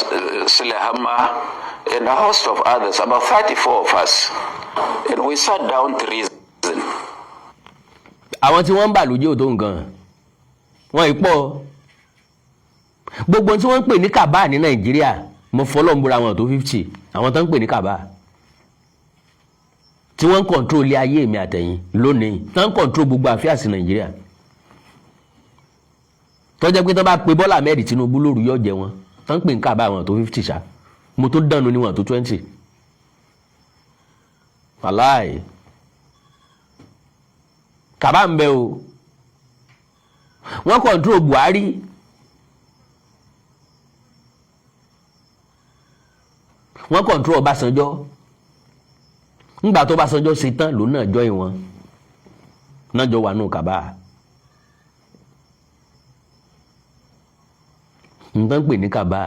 Sulehama, and a host of others, about 34 of us. And we sat down to reason. Àwọn tí wọ́n ń bà lójú ò tó nǹkan, wọ́n ì pọ̀. Gbogbo tí wọ́n ń pè ní kàbá ní Nàìjíríà, mo fọlọ́ ń búra, wọn tó 50. Àwọn tó ń pè ní kàbá tí wọ́n ń control ilé ayé mi àtẹ̀yìn lónìí, tó ń control gbogbo àfíàsì Nàìjíríà, tó jẹ́ pé tó bá pe Bọ́lá Ahmed Tinubu lóru yóò jẹ wọn, tó ń pè ní kàbá, àwọn tó 50 ṣá. Mo tó dànù ní wọn tó 20. Wàláì, kàbá ń bẹ o. Wọ́n control Buhari, wọ́n control Ọbásanjọ́. Ńgbà tó Ọbásanjọ́ ṣe tán, lòun náà join wọn náà, jọ wà nù kàbá. Nǹkan pè ní kàbá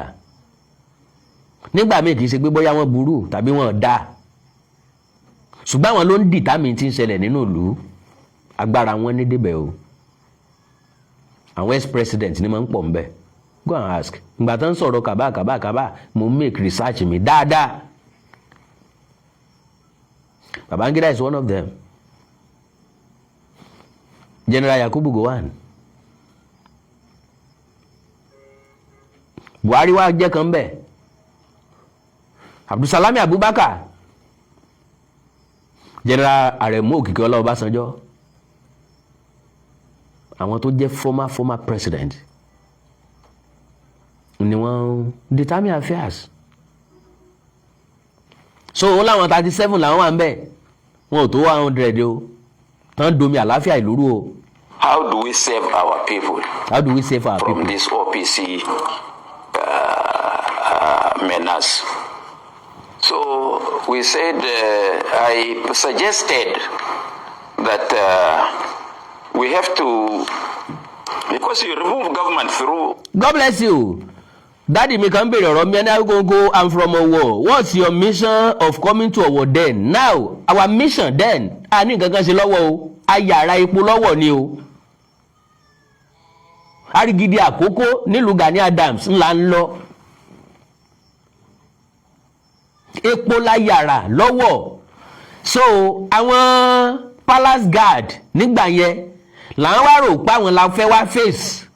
nígbà míì, kì í ṣe pé bóyá wọ́n burú tàbí wọ́n dáa, ṣùgbọ́n àwọn ló ń dìtámì tí ń ṣẹlẹ̀ nínú ìlú. Agbára wọn ní débẹ̀ o. Àwọn ex-president ni máa ń pọ̀ ń bẹ̀. Go and ask. Ìgbà tó ń sọ̀rọ̀ cabal, cabal, cabal, mo make research mi dáadáa. Babangida is one of them. General Yakubu Gowon, Buhari wá jẹ́ kan bẹ́ẹ̀, Abdulsalami Abubakar, General Aremu Òkìkíọlá Ọbásanjọ́, àwọn tó jẹ́ former president ni wọ́n determine affairs. So ó láwọn 37 làwọn wà ń bẹ̀, wọn ò tó 100 o, tán domi àlàáfíà ìlú rú o. How do we save our people How do we save our from people this OPC menace? So we said, I suggested that we have to, because you remove government through God bless you. Daddy mi kan béèrè ọ̀rọ̀ mi ẹni Awikonko, I'm from Ọ̀wọ̀. What's your mission of coming to Ọ̀wọ̀ then? Now, our mission then, a ní nǹkan kan ṣe lọ́wọ́ o, a yàrá epo lọ́wọ́ ni o. Arigidi Àkókò nílùú Gani Adams ńlá ń lọ, epo la yàrá lọ́wọ́. So àwọn palace guard nígbà yẹn là ń wá rò pé àwọn la fẹ́ wá face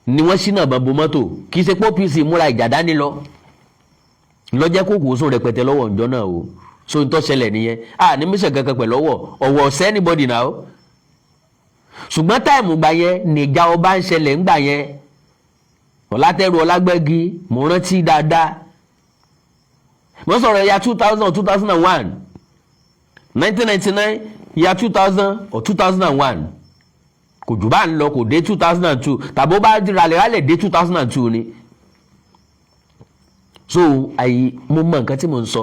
ni wọ́n ṣínà bàbá mọ́tò. Kì í ṣe pé OPC múra ìjà dání lọ lọ́jẹ́ kó kò sóun rẹpẹtẹ lọ́wọ́ ǹjọ́ náà o. So n tó ṣẹlẹ̀ nìyẹn. A ní mission kankan pẹ̀lú Ọ̀wọ̀. Ọ̀wọ̀ ọ̀sẹ́ anybody now. Ṣùgbọ́n time gbà yẹn nìjà ọba ń ṣẹlẹ̀ ńgbà yẹn. Ọ̀làtẹ́rù Ọlágbẹ́gi, mo rántí dáadáa. Mo sọ̀rọ̀ ya 2000, 2001, 1999, ya 2000 or 2001, kò jù bá ń lọ, kò dé 2002, tàbó bá ralẹ̀ ralẹ̀ dé 2002 ni. So àyè mo mọ nǹkan tí mo ń sọ.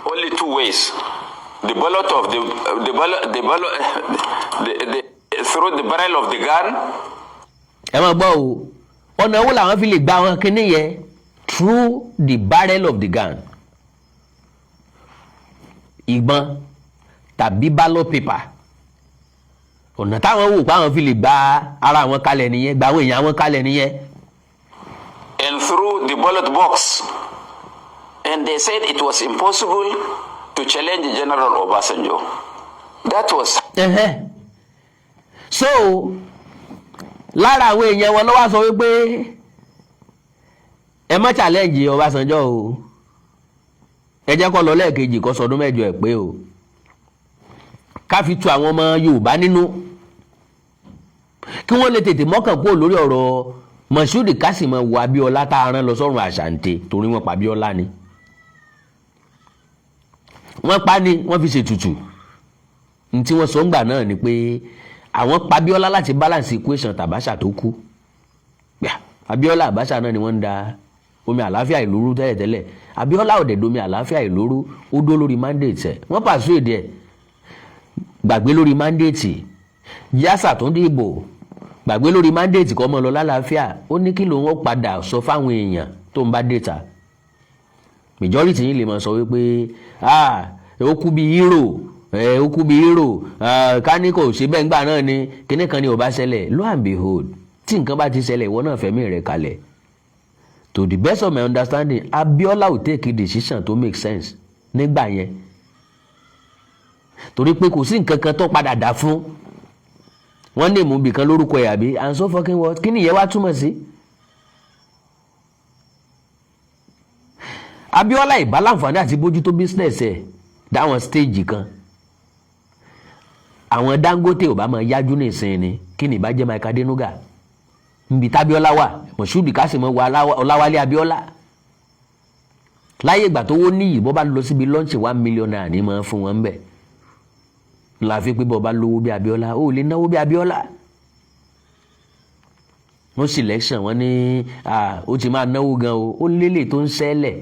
Only two ways. The bullet of the bullet, the, through the barrel of the gun. Ẹ máa gbọ́ o, ọ̀nà wo làwọn fi lè gba àwọn kinní yẹn? Through the barrel of the gun, ìbọn, tàbí ballot paper. Ọ̀nà táwọn wò pé àwọn fi lè gba ara àwọn kalẹ̀ nìyẹn, gba àwọn èèyàn àwọn kalẹ̀ nìyẹn. And through the ballot box. And they said it was impossible to challenge General Obasanjo. That was Ẹ̀hẹ́n. So lára àwọn èèyàn wọn ló wá sọ wípé ẹ má challenge Ọbásanjọ́ o, ẹ jẹ́ kó lọ lẹ́ẹ̀kejì, kó sọdún 8 ẹ̀ pé o, ká fi tu àwọn ọmọ Yorùbá nínú kí wọ́n lè tètè mọ́kàn kúrò lórí ọ̀rọ̀ Moshood Kásìmọ̀ wo Abíọ́lá tá a rán lọ sọ́run àṣàǹtẹ̀, torí wọ́n pa Abíọ́lá ni, wọ́n pa ni, wọ́n fi ṣètùtù. Ní tí wọ́n sọ ńgbà náà ni pé àwọn pa Abíọ́lá láti balance equation tàbáṣà tó kú. Gbà, Abíọ́lá, Abacha náà ni wọ́n ń da omi àlàáfíà ìlú rú tẹ́lẹ̀tẹ́lẹ̀. Abíọ́lá ò dẹ̀ domi àlàáfíà ìlú rú, ó dó lórí mandate ẹ̀. Wọ́n persuade ẹ̀, gbàgbé lórí mandate, yásà tó ń dìbò, gbàgbé lórí mandate, kọ́ mọ́ lọ lálàáfíà. Ó ní kí lòun ó padà sọ fáwọn èèyàn tó ń bá data. Majority yín lè máa sọ wípé, ah, ó kú bí hero ẹ, ó kú bí hero. Ká ní kò ṣe bẹ́ẹ̀ ńgbà náà ni kíní kan ni ò bá ṣẹlẹ̀. Lo and behold, tí nǹkan bá ti ṣẹlẹ̀, ìwọ náà fẹ̀mí rẹ̀ kalẹ̀. To the best of my understanding, Abiola ò take a decision to make sense nígbà yẹn, torí pé kò sí nǹkan kan tó padà dà fún wọ́n ní ìmúbìkan lórúkọ ẹ̀ àbí, and so fucking what? Kí nìyẹn wá túmọ̀ sí? Abiola ìbá láǹfààní àti bójútó business ẹ̀ dáwọn stage kan, àwọn Dangote ò bá máa yájú nísìnyí ni. Kí ni ìbá jẹ́ Mike Adenuga nbi tábíọ́lá wà, Moshood Kásìmọ̀ wà, Ọláwálé Abíọ́lá láyé ìgbà tó wó níyì, bọ́ bá lọ síbi lọ́ọ̀nì, ₦1 million ní máa fún wọn bẹ́ẹ̀. La fi pé bọ́ bá lówó bí Abíọ́lá, ó lè náwó bí Abíọ́lá. Wọ́n selection wọ́n ní ó ti máa náwó gan o. Ó lélẹ̀ tó ń ṣẹlẹ̀,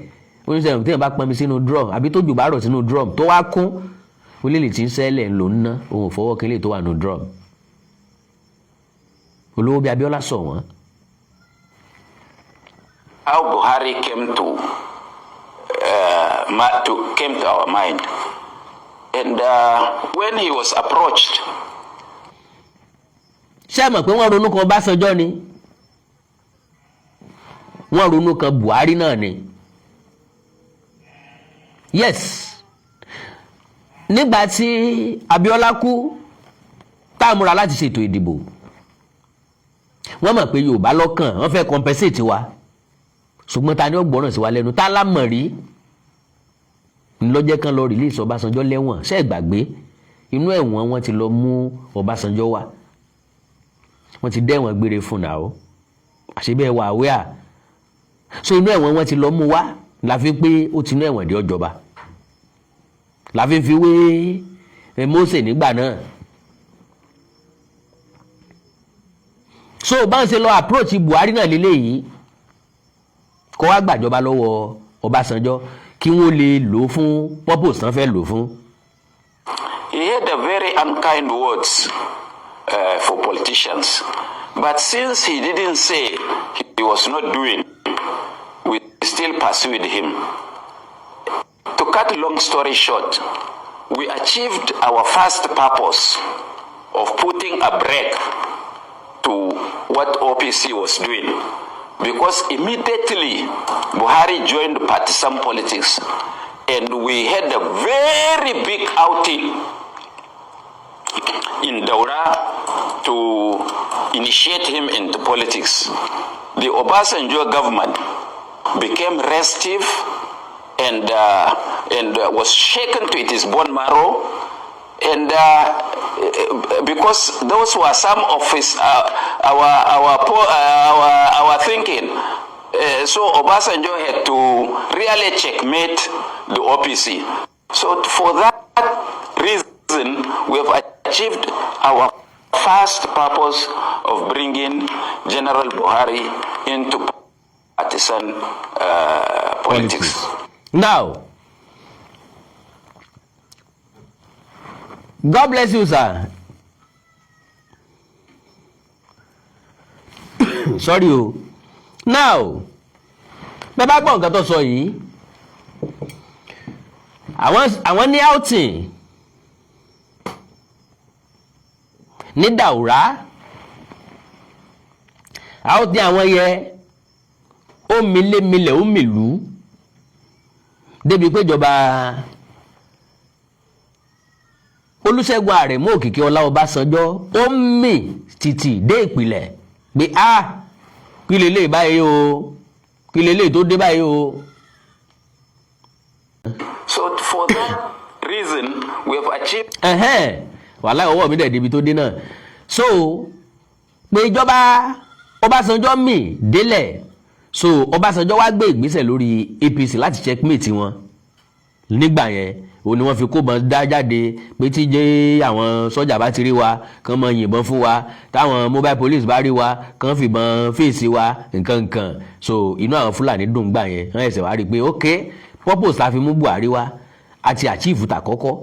ó ń ṣẹlẹ̀ téèyàn bá pọnmi sínú drum àbí tó jù bá rọ̀ sínú drum tó wá kún, ó lélẹ̀ tí ń ṣẹlẹ̀ ló ń ná. Òun ò fọwọ́ kínlẹ̀ tó wà nínú drum. Olówó bí Abíọ́lá sọ wọ́n. How Buhari came to our mind, and when he was approached. Ṣé ẹ mọ̀ pé wọ́n ronú kan Ọbásanjọ́ ni, wọ́n ronú kan Buhari náà ni. Yes, nígbà tí Abíọ́lá kú, tá a múra láti ṣètò ìdìbò, wọ́n mọ̀ pé Yorùbá lọ́kàn, wọ́n fẹ́ compensate wa, ṣùgbọ́n ta ni ó gbọ́ràn sí wa lẹ́nu? Tá a lámọ̀ rí ńlọ́jẹ́ kan lọ release Ọbásanjọ́ lẹ́wọ̀n. Ṣé ẹ gbàgbé? Inú ẹ̀wọ̀n wọn ti lọ mú Ọbásanjọ́ wá. Wọ́n ti dẹ́wọ̀n gbére fún náà o, àṣebẹ́ wà wíà. So inú ẹ̀wọ̀n wọn ti lọ mú wá, la fi pé ó ti inú ẹ̀wọ̀n dé ọjọba, la fi fi wé Mósè nígbà náà. So bá ń ṣe lọ approach Buhari náà lélẹ́yìí, kó wá gbàjọba lọ́wọ́ Ọbásanjọ́ kí wọ́n lè lò ó fún purpose tán fẹ́ lò ó fún. He had a very unkind words for politicians. But since he didn't say he was not doing, we still pursued him. To cut long story short, we achieved our first purpose of putting a brake to what OPC was doing. Because immediately Buhari joined partisan politics and we had a very big outing in Daura to initiate him into politics. The Obasanjo government became restive and was shaken to its bone marrow, and because those were some of his our poor, our thinking. So Obasanjo had to really checkmate the OPC. So for that reason, we have achieved our first purpose of bringing General Buhari into partisan politics. Now, God bless you, sir. Sorry o. Now, bẹ́ẹ̀ bá gbọ́ nǹkan tó sọ yìí, àwọn ní outing ní Daura, outing àwọn yẹ ó milémilẹ̀, ó mìlú débi pé ìjọba Olúṣẹ́gun Àrẹ̀mú Òkìkí Ọlá Ọbásanjọ́ ó mì tìtì dé ìpìlẹ̀ pé a kí lélẹ̀ báyìí o, kí lélẹ̀ tó dé báyìí o. So for that reason, we have achieved. Wàhálà ọwọ́ mi dẹ̀ débi tó dé náà. So pé ìjọba Ọbásanjọ́ mì délẹ̀, so Ọbásanjọ́ wá gbé ìgbésẹ̀ lórí APC láti checkmate wọn nígbà yẹn. Òun ni wọ́n fi kó bọn dá jáde pé tí jẹ́ àwọn sọ́jà bá ti rí wa, kàn mọ yìnbọn fún wa, táwọn mobile police bá rí wa, kàn fìbọn fèsì wa, nǹkan nǹkan. So inú àwọn Fúlàní dùn gbà yẹn. Wọ́n ẹ̀sẹ̀ wá rí i pé ok, purpose la fi mú Buhari wá àti achieve tàkọ́kọ́.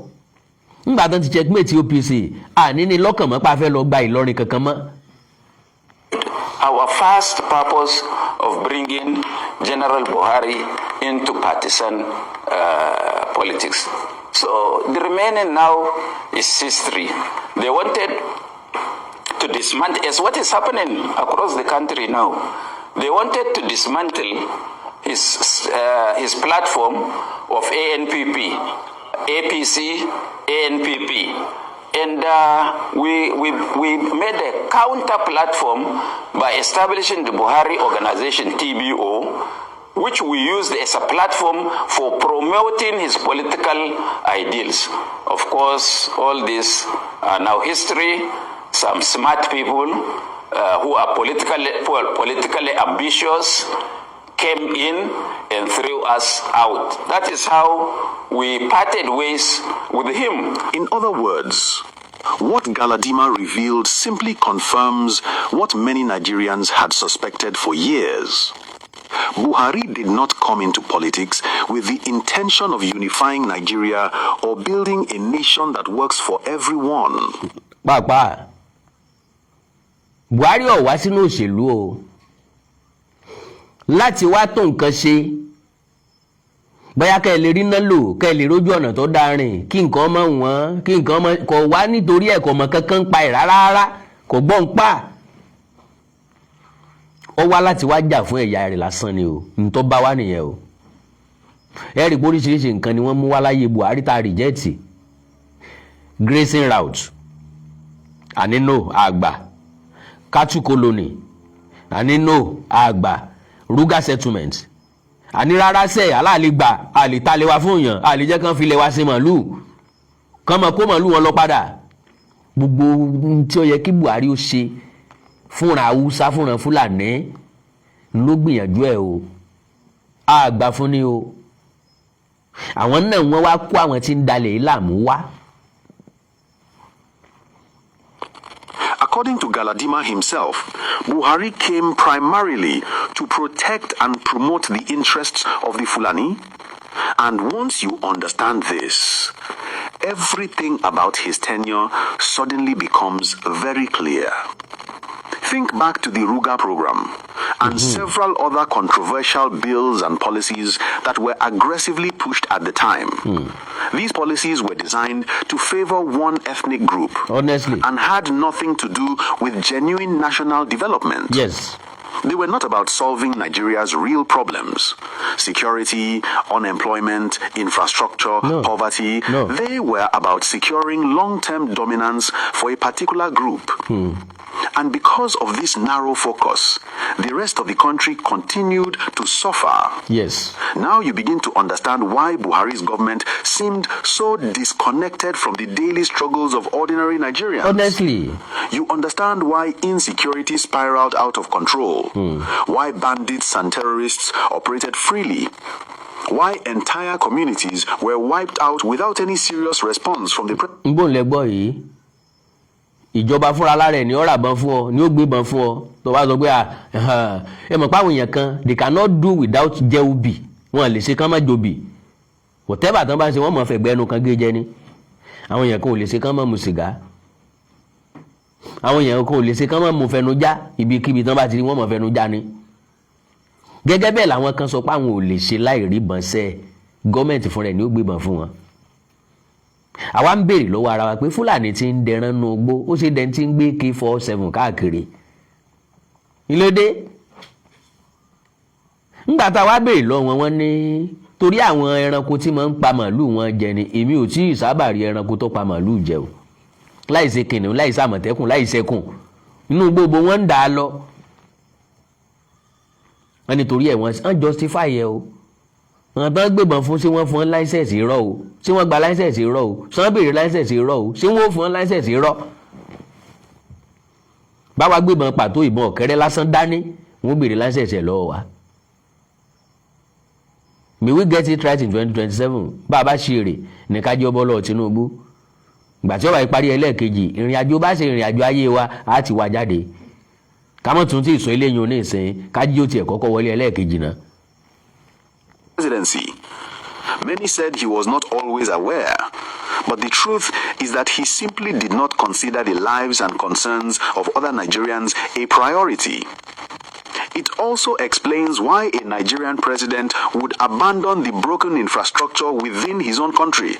Nígbà tó ti checkmate OPC, àní ní lọ́kàn mọ́ pa fẹ́ lọ gba Ìlọrin kankan mọ́. Our first purpose of bringing General Buhari into partisan politics. So the remaining now is history. They wanted to dismantle, as what is happening across the country now. They wanted to dismantle his platform of ANPP, APC, ANPP. And we made a counter platform by establishing the Buhari Organization, TBO, which we used as a platform for promoting his political ideals. Of course, all this are now history. Some smart people who are politically ambitious came in and threw us out. That is how we parted ways with him. In other words, what Galadima revealed simply confirms what many Nigerians had suspected for years. Buhari did not come into politics with the intention of unifying Nigeria or building a nation that works for everyone. Pàápàá Buhari ò wá sínú òṣèlú o láti wá tó nǹkan ṣe, bóyá kẹ́ ẹ lè rí ná lò, kẹ́ ẹ lè rójú ọ̀nà tó dáa rìn, kí nǹkan mọ̀ wọ́n, kí nǹkan mọ̀ kọ̀ wá nítorí ẹ̀kọ́ mọ̀ kankan ń pa ẹ̀ rárá rárá. Kò gbọ́n pa. Ó wá láti wá jà fún ẹ̀yà rẹ̀ lásán ni o. Ntọ́ bá wá nìyẹn o. Ẹ rí i pé oríṣiríṣi nǹkan ni wọ́n mú wá láyé Buhari tá a reject. Grazing route, àní no, àgbà. Cattle colony, àní no, àgbà. Ruga settlement, àní rárá sẹ́, aláàlè gbà, àlè talẹ̀ wá fún yàn, àlè jẹ́ kán fi lẹ̀ wá sí màlúù, kán mọ̀ kó màlúù wọn lọ padà. Gbogbo ohun tí ó yẹ kí Buhari ó ṣe fúnra Haúsá, fúnra Fúlàní ló gbìyànjú ẹ̀ o. Àgbà fún ni o. Àwọn náà wọ́n wá kó àwọn tí ń dalẹ̀ ìlàmú wá. According to Galadima himself, Buhari came primarily to protect and promote the interests of the Fulani. And once you understand this, everything about his tenure suddenly becomes very clear. Think back to the Ruga program and several other controversial bills and policies that were aggressively pushed at the time. These policies were designed to favor one ethnic group Honestly. And had nothing to do with genuine national development. They were not about solving Nigeria's real problems: security, unemployment, infrastructure, No. poverty. No. They were about securing long term dominance for a particular group. And because of this narrow focus, the rest of the country continued to suffer. Now you begin to understand why Buhari's government seemed so disconnected from the daily struggles of ordinary Nigerians. Honestly. You understand why insecurity spiraled out of control, why bandits and terrorists operated freely, why entire communities were wiped out without any serious response from the Ń bò ń lẹ gbọ́ yìí. Ìjọba fúnra lára ẹ̀ ní ó rà bọn fún ọ, ní ó gbé bọn fún ọ. Tó bá sọ pé ẹ mọ̀ pé àwọn èèyàn kan, they cannot do without jẹ́ obì. Wọn lè ṣe kán má jobì. Whatever tán bá ń ṣe, wọ́n mọ̀ fẹ̀gbẹ́ ẹnu kan gé jẹ ni. Àwọn èèyàn kan ò lè ṣe kán má mu sìgá. Àwọn èèyàn kan ò lè ṣe kán má mu fẹnu já. Ibikíbi tán bá ti rí, wọ́n mọ̀ fẹnu já ni. Gẹ́gẹ́ bẹ́ẹ̀ làwọn kan sọ pé àwọn ò lè ṣe láì rí bọn sẹ́. Gọ́ọ̀mẹ̀ntì fúnra ẹ̀ ní ó gbé bọn fún wọn. Àwa ń béèrè lọ́wọ́ ara wa pé Fúlàní ti ń dẹran nú igbó, ó ṣe dẹni tí ń gbé AK-47 káàkiri ìlédè. Ńgbà tá a wá béèrè lọ́wọ́ wọn, wọ́n ní torí àwọn ẹranko tí máa ń pa màálùú wọn jẹ ni. Èmi ò tí ì sábà rí ẹranko tó pa màálùú jẹ o, láì ṣe kìnìún, láì ṣe àmọ̀tẹ́kùn, láì ṣẹkùn. Inú gbogbo wọn ń dà á lọ. Wọ́n nítorí ẹ̀ wọ́n justify ẹ o. Àwọn tó ń gbébọn fún, ṣé wọ́n fún wọn license irọ́ o? Ṣé wọ́n gba license irọ́ o? Ṣé wọ́n béèrè license irọ́ o? Ṣé wọ́n fún wọn license irọ́? Báwa gbébọn pàtó, ìbọn ọ̀kẹ́rẹ́ lásán dání, wọ́n béèrè license ẹ̀ lọ́wọ́ wa. May we get it right in 2027. Bá a bá ṣe èrè ní kájọ́ bọ́lọ̀ Tinubu ìgbà tí ó bá parí ẹlẹ́ẹ̀kejì ìrìn àjò, bá ṣe ìrìn àjò ayé wa á ti wá jáde. Ká mọ̀ tún tí ì sọ eléyìí oní ìsìn, kájí ó tiẹ̀ kọ́kọ́ wọlé ẹlẹ́ẹ̀kejì náà. Presidency. Many said he was not always aware. But the truth is that he simply did not consider the lives and concerns of other Nigerians a priority. It also explains why a Nigerian president would abandon the broken infrastructure within his own country,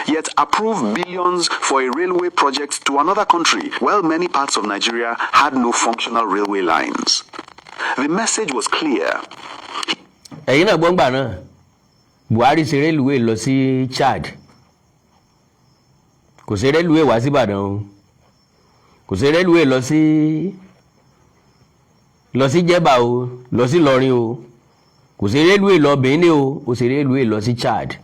yet approve billions for a railway project to another country, while many parts of Nigeria had no functional railway lines. The message was clear. Ẹ̀yin náà gbọ́ngbà náà, Buhari ṣe rélùwé lọ sí Chad, kò ṣe rélùwé wá sí Ìbàdàn o. Kò ṣe rélùwé lọ sí Jẹ́bà o, lọ sí Ìlọrin o. Kò ṣe rélùwé lọ Benin o. Ó ṣe rélùwé lọ sí Chad.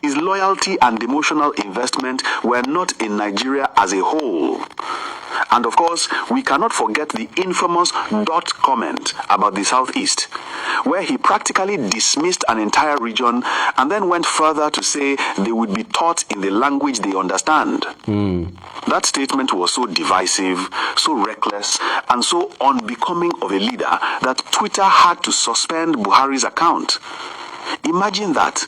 His loyalty and emotional investment were not in Nigeria as a whole. And of course, we cannot forget the infamous dot comment about the Southeast, where he practically dismissed an entire region and then went further to say they would be taught in the language they understand. That statement was so divisive, so reckless, and so unbecoming of a leader that Twitter had to suspend Buhari's account. Imagine that.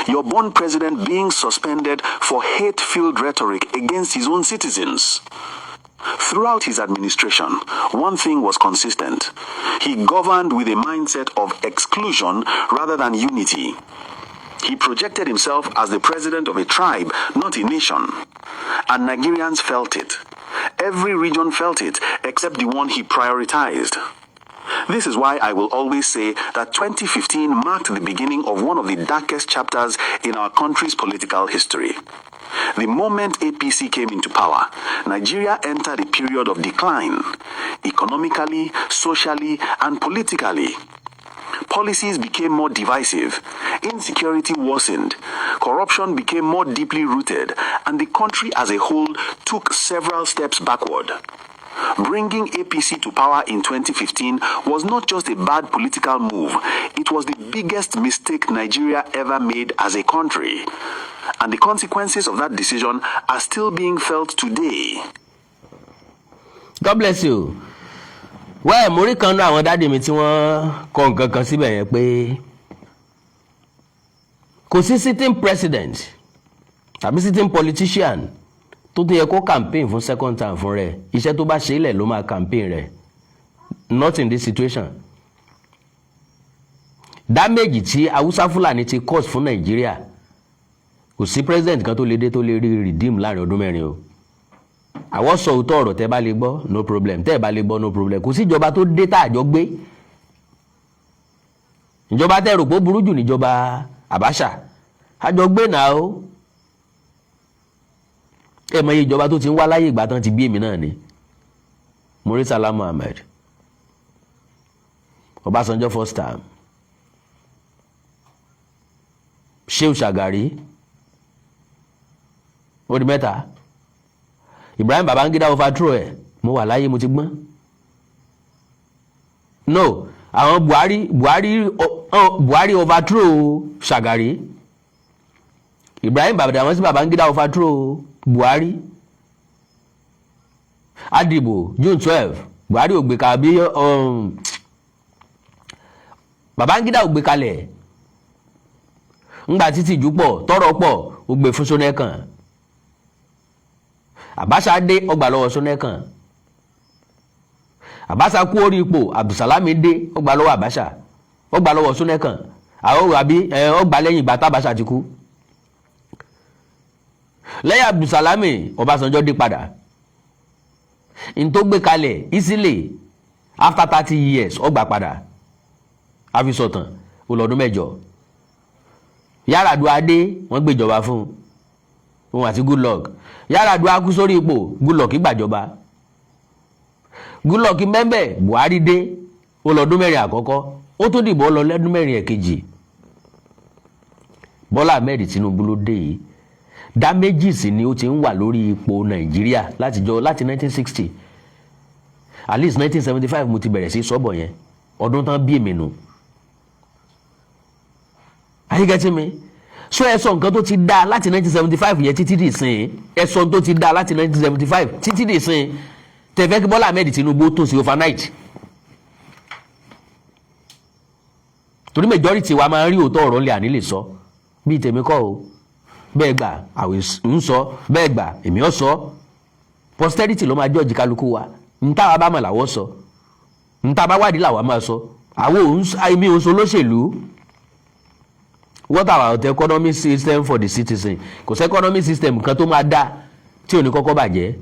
Your born president being suspended for hate filled rhetoric against his own citizens. Throughout his administration, one thing was consistent. He governed with a mindset of exclusion rather than unity. He projected himself as the president of a tribe, not a nation. And Nigerians felt it. Every region felt it except the one he prioritized. This is why I will always say that 2015 marked the beginning of one of the darkest chapters in our country's political history. The moment APC came into power, Nigeria entered a period of decline, economically, socially, and politically. Policies became more divisive, insecurity worsened, corruption became more deeply rooted, and the country as a whole took several steps backward. Bringing APC to power in 2015 was not just a bad political move, it was the biggest mistake Nigeria ever made as a country. And the consequences of that decision are still being felt today. God bless you. Wẹ́ẹ̀ mo rí kan náà àwọn daddy mi tí wọ́n kọ nǹkan kan síbẹ̀ yẹn pé kò sí sitting president tàbí sitting politician tó tún yẹ kó campaign fún second term fún rẹ̀. Iṣẹ́ tó bá ṣe é lẹ̀ ló máa campaign rẹ̀, not in this situation. Damage tí Haúsá Fúlàní ti cause fún Nàìjíríà, kò sí president kan tó lè dé tó lè rí redeem láàrin ọdún 4 o. Àwọn sọ òótọ́ ọ̀rọ̀, tẹ́ bá lè gbọ́, no problem. Tẹ́ bá lè gbọ́, no problem. Kò sí ìjọba tó dé tá àjọ gbé. Ìjọba tẹ́ rò pé ó burú jù níjọba Abacha, àjọ gbé náà o. Ẹ mọ iye ìjọba tó ti ń wá láyé ìgbà tán ti bí èmi náà ni. Murtala Muhammed, Ọbásanjọ́ first term, Shehu Shagari, ó di mẹ́ta. Ibrahim Babangida overthrow ẹ̀, mo wà láyé, mo ti gbọ́n. No, àwọn Buhari overthrow Shagari. Ibrahim Badamasi Babangida overthrow Buhari. Adìbò June 12, Buhari ò gbé ka bí Babangida ò gbé kalẹ̀. Ńgbà títí ìjú pọ̀, tọrọ pọ̀, ó gbé fún Ṣónẹ́kàn. Abacha dé, ó gbà lọ́wọ́ Ṣónẹ́kàn. Abacha kú orí ipò, Abdulsalami dé, ó gbà lọ́wọ́ Abacha, ó gbà lọ́wọ́ Ṣónẹ́kàn. Àwọn àbí ó gbà lẹ́yìn ìgbà tábàṣà ti kú. Lẹ́yìn Abdulsalami, Ọbásanjọ́ dé padà, n tó gbé kalẹ̀ easily after 30 years, ó gbà padà. Àfisọ̀tàn ó lọ́dún 8. Yar'Adua dé, wọ́n gbéjọba fún òun àti Goodluck. Yar'Adua kú sórí ipò, Goodluck gbàjọba. Goodluck mẹ́mbẹ̀, Buhari dé, ó lọ́dún 4 àkọ́kọ́, ó tún dìbò, ó lọ lẹ́dún 4 ẹ̀kejì. Bọ́lá Ahmed Tinubu ló dé yìí. Damages ni ó ti ń wà lórí ipò Nàìjíríà látijọ́, láti 1960, at least 1975 mo ti bẹ̀rẹ̀ sí sọ́bọ̀ yẹn, ọdún tán bí èmi nù. Are you getting me? So ẹ sọ nǹkan tó ti dá láti 1975 yẹn títí dì sìn. Ẹ sọ tó ti dá láti 1975 títí dì sìn tẹ́ fẹ́ kí Bọ́lá Ahmed Tinubu tó sí overnight, torí majority wa máa ń rí òótọ́ ọ̀rọ̀ ńlẹ̀, àní lè sọ. Bíi tèmi kọ́ o, bẹ́ẹ̀ gbà àwẹ̀ ń sọ, bẹ́ẹ̀ gbà èmi ọ̀ sọ. Posterity ló máa judge kálukú wa. N táwa bá mọ̀ làwọ̀ sọ, n tá bá wádìí làwa máa sọ. Àwọn òun èmi ò sọ lóṣèlú. What about the economic system for the citizen? Kò sí economic system kan tó máa dá tí ò ní kọ́kọ́ bàjẹ́.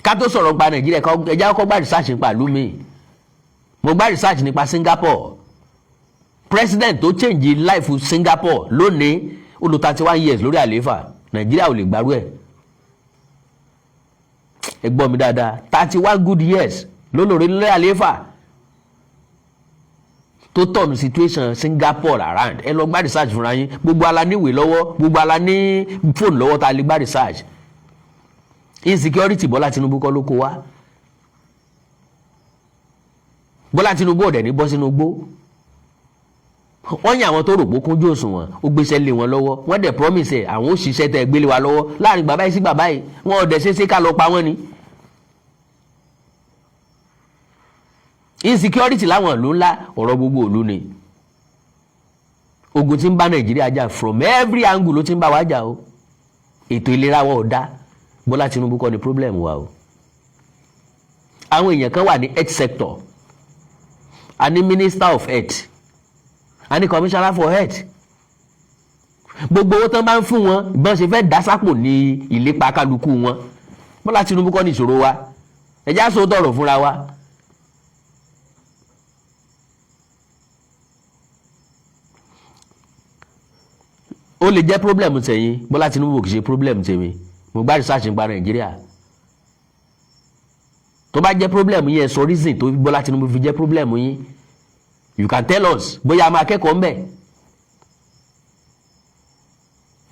Ká tó sọ̀rọ̀ nípa Nàìjíríà, ẹ jẹ́ kọ́kọ́ gbá research nípa ìlú mi. Mo gbá research nípa Singapore. President tó change life Singapore lónìí, ó lò 31 years lórí àlééfà. Nàìjíríà ò lè gbárù ẹ̀. Ẹ gbọ́ mi dáadáa, 31 good years ló lò lórí àlééfà tó turn situation Singapore around. Ẹ lọ gbá research fúnra yín. Gbogbo ala níwèé lọ́wọ́, gbogbo ala ní fóònù lọ́wọ́ tá a lè gbá research. Insecurity, Bọ́lá Tinubu kọ́ ló kó wá. Bọ́lá Tinubu ọ̀dẹ̀ ní bọ́ sínú gbó. Wọ́n yàn àwọn tó rò pé kúnjú òṣùwọ̀n, ó gbéṣẹ́ lé wọn lọ́wọ́. Wọ́n dẹ̀ promise ẹ̀, àwọn òṣìṣẹ́ tẹ́ gbélé wa lọ́wọ́ láàrin bàbá yìí sí bàbá yìí, wọ́n ọ̀dẹ̀ ṣeéṣe ká lọ pa wọ́n ni. Insecurity láwọn ìlú ńlá, ọ̀rọ̀ gbogbo ìlú ni. Ogun tí ń bá Nàìjíríà jà from every angle ló ti ń bá wa jà o. Ètò ìlera wa ò dá. Bọ́lá Tinubu kọ́ ni problem wa o. Àwọn èèyàn kan wà ní health sector. A ní minister of health, a ní commissioner for health. Gbogbo owó tán bá ń fún wọn, ìbọn ṣe fẹ́ dá sápò ní ìlépa kálukú wọn. Bọ́lá Tinubu kọ́ ní ìṣòro wa. Ẹ̀já sọ tọrọ fúnra wa. Ó lè jẹ́ problem tẹ̀yìn. Bọ́lá Tinubu kì í ṣe problem tèmi. Mo gbá research nípa Nàìjíríà. Tó bá jẹ́ problem yín, ẹ sọ reason tó Bọ́lá Tinubu fi jẹ́ problem yín. You can tell us, bóyá a máa kẹ́kọ̀ọ́ ńbẹ̀.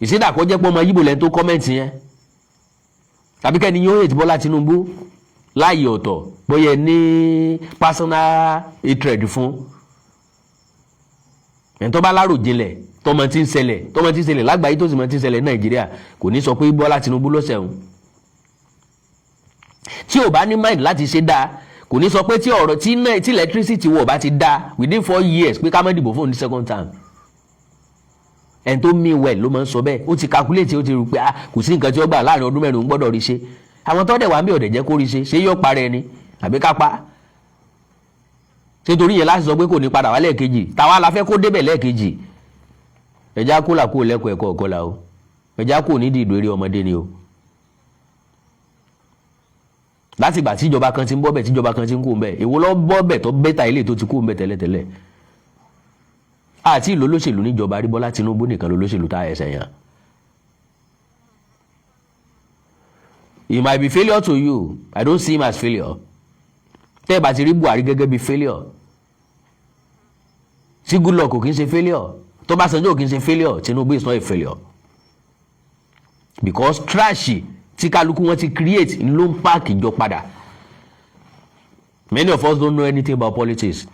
Ìsídà kó jẹ́ pé ọmọ Yíbò lẹ́ni tó comment yẹn, tàbí kẹ́ni yóò hate Bọ́lá Tinubu láàyè ọ̀tọ̀, bóyá ẹ ní personal hatred fún ẹni. Tó bá láròjinlẹ̀, tọmọ tí ń ṣẹlẹ̀, tọmọ tí ń ṣẹlẹ̀ lágbàáyé, tó sì mọ tí ń ṣẹlẹ̀ ní Nàìjíríà, kò ní sọ pé Bọ́lá Tinubu ló ṣẹ̀wọ̀n. Tí ò bá ní mind láti ṣe dáa, kò ní sọ pé tí ọ̀rọ̀ tí náà tí electricity wọ̀ bá ti dáa within 4 years, pé ká má dìbò fún ní second term. Ẹni tó mean well ló máa ń sọ bẹ́ẹ̀. Ó ti calculate, ó ti rò pé, ah, kò sí nǹkan tí ó gbà láàrin ọdún 4, gbọ́dọ̀ rí ṣe. Àwọn tó dẹ̀ wá ń bí ọ̀dẹ̀ jẹ́ kó rí ṣe, ṣé yóò parẹ́ ni àbí ká pa? Ṣé torí yẹn láti sọ pé kò ní padà wá lẹ́ẹ̀kejì? Táwa la fẹ́ kó débẹ̀ lẹ́ẹ̀kejì. Ẹja kó là kó lẹ́kọ̀ọ́ ẹ̀kọ́ ọ̀kọ́ la o. Ẹja kó nídìí ìdò eré ọmọdé ni o. Láti ìgbà tíjọba kan ti ń bọ́ bẹ̀, tíjọba kan ti ń kó ń bẹ̀, èwo ló bọ́ bẹ̀ tó better ilé tó ti kó ń bẹ̀ tẹ́lẹ̀tẹ́lẹ̀? Àti ìlú olóṣèlú níjọba rí. Bọ́lá Tinubu nìkan lolóṣèlú tá ẹsẹ̀ yàn. He might be failure to you. I don't see him as failure. Tẹ́ ẹ bá ti rí Buhari gẹ́gẹ́ bí failure, tí Goodluck kò kí ń ṣe failure, tó Ọbásanjọ́ kì í ṣe failure, Tinubu is not a failure, because trash tí kálukú wọn ti create ló ń pack jọ padà. Many of us don't know anything about politics.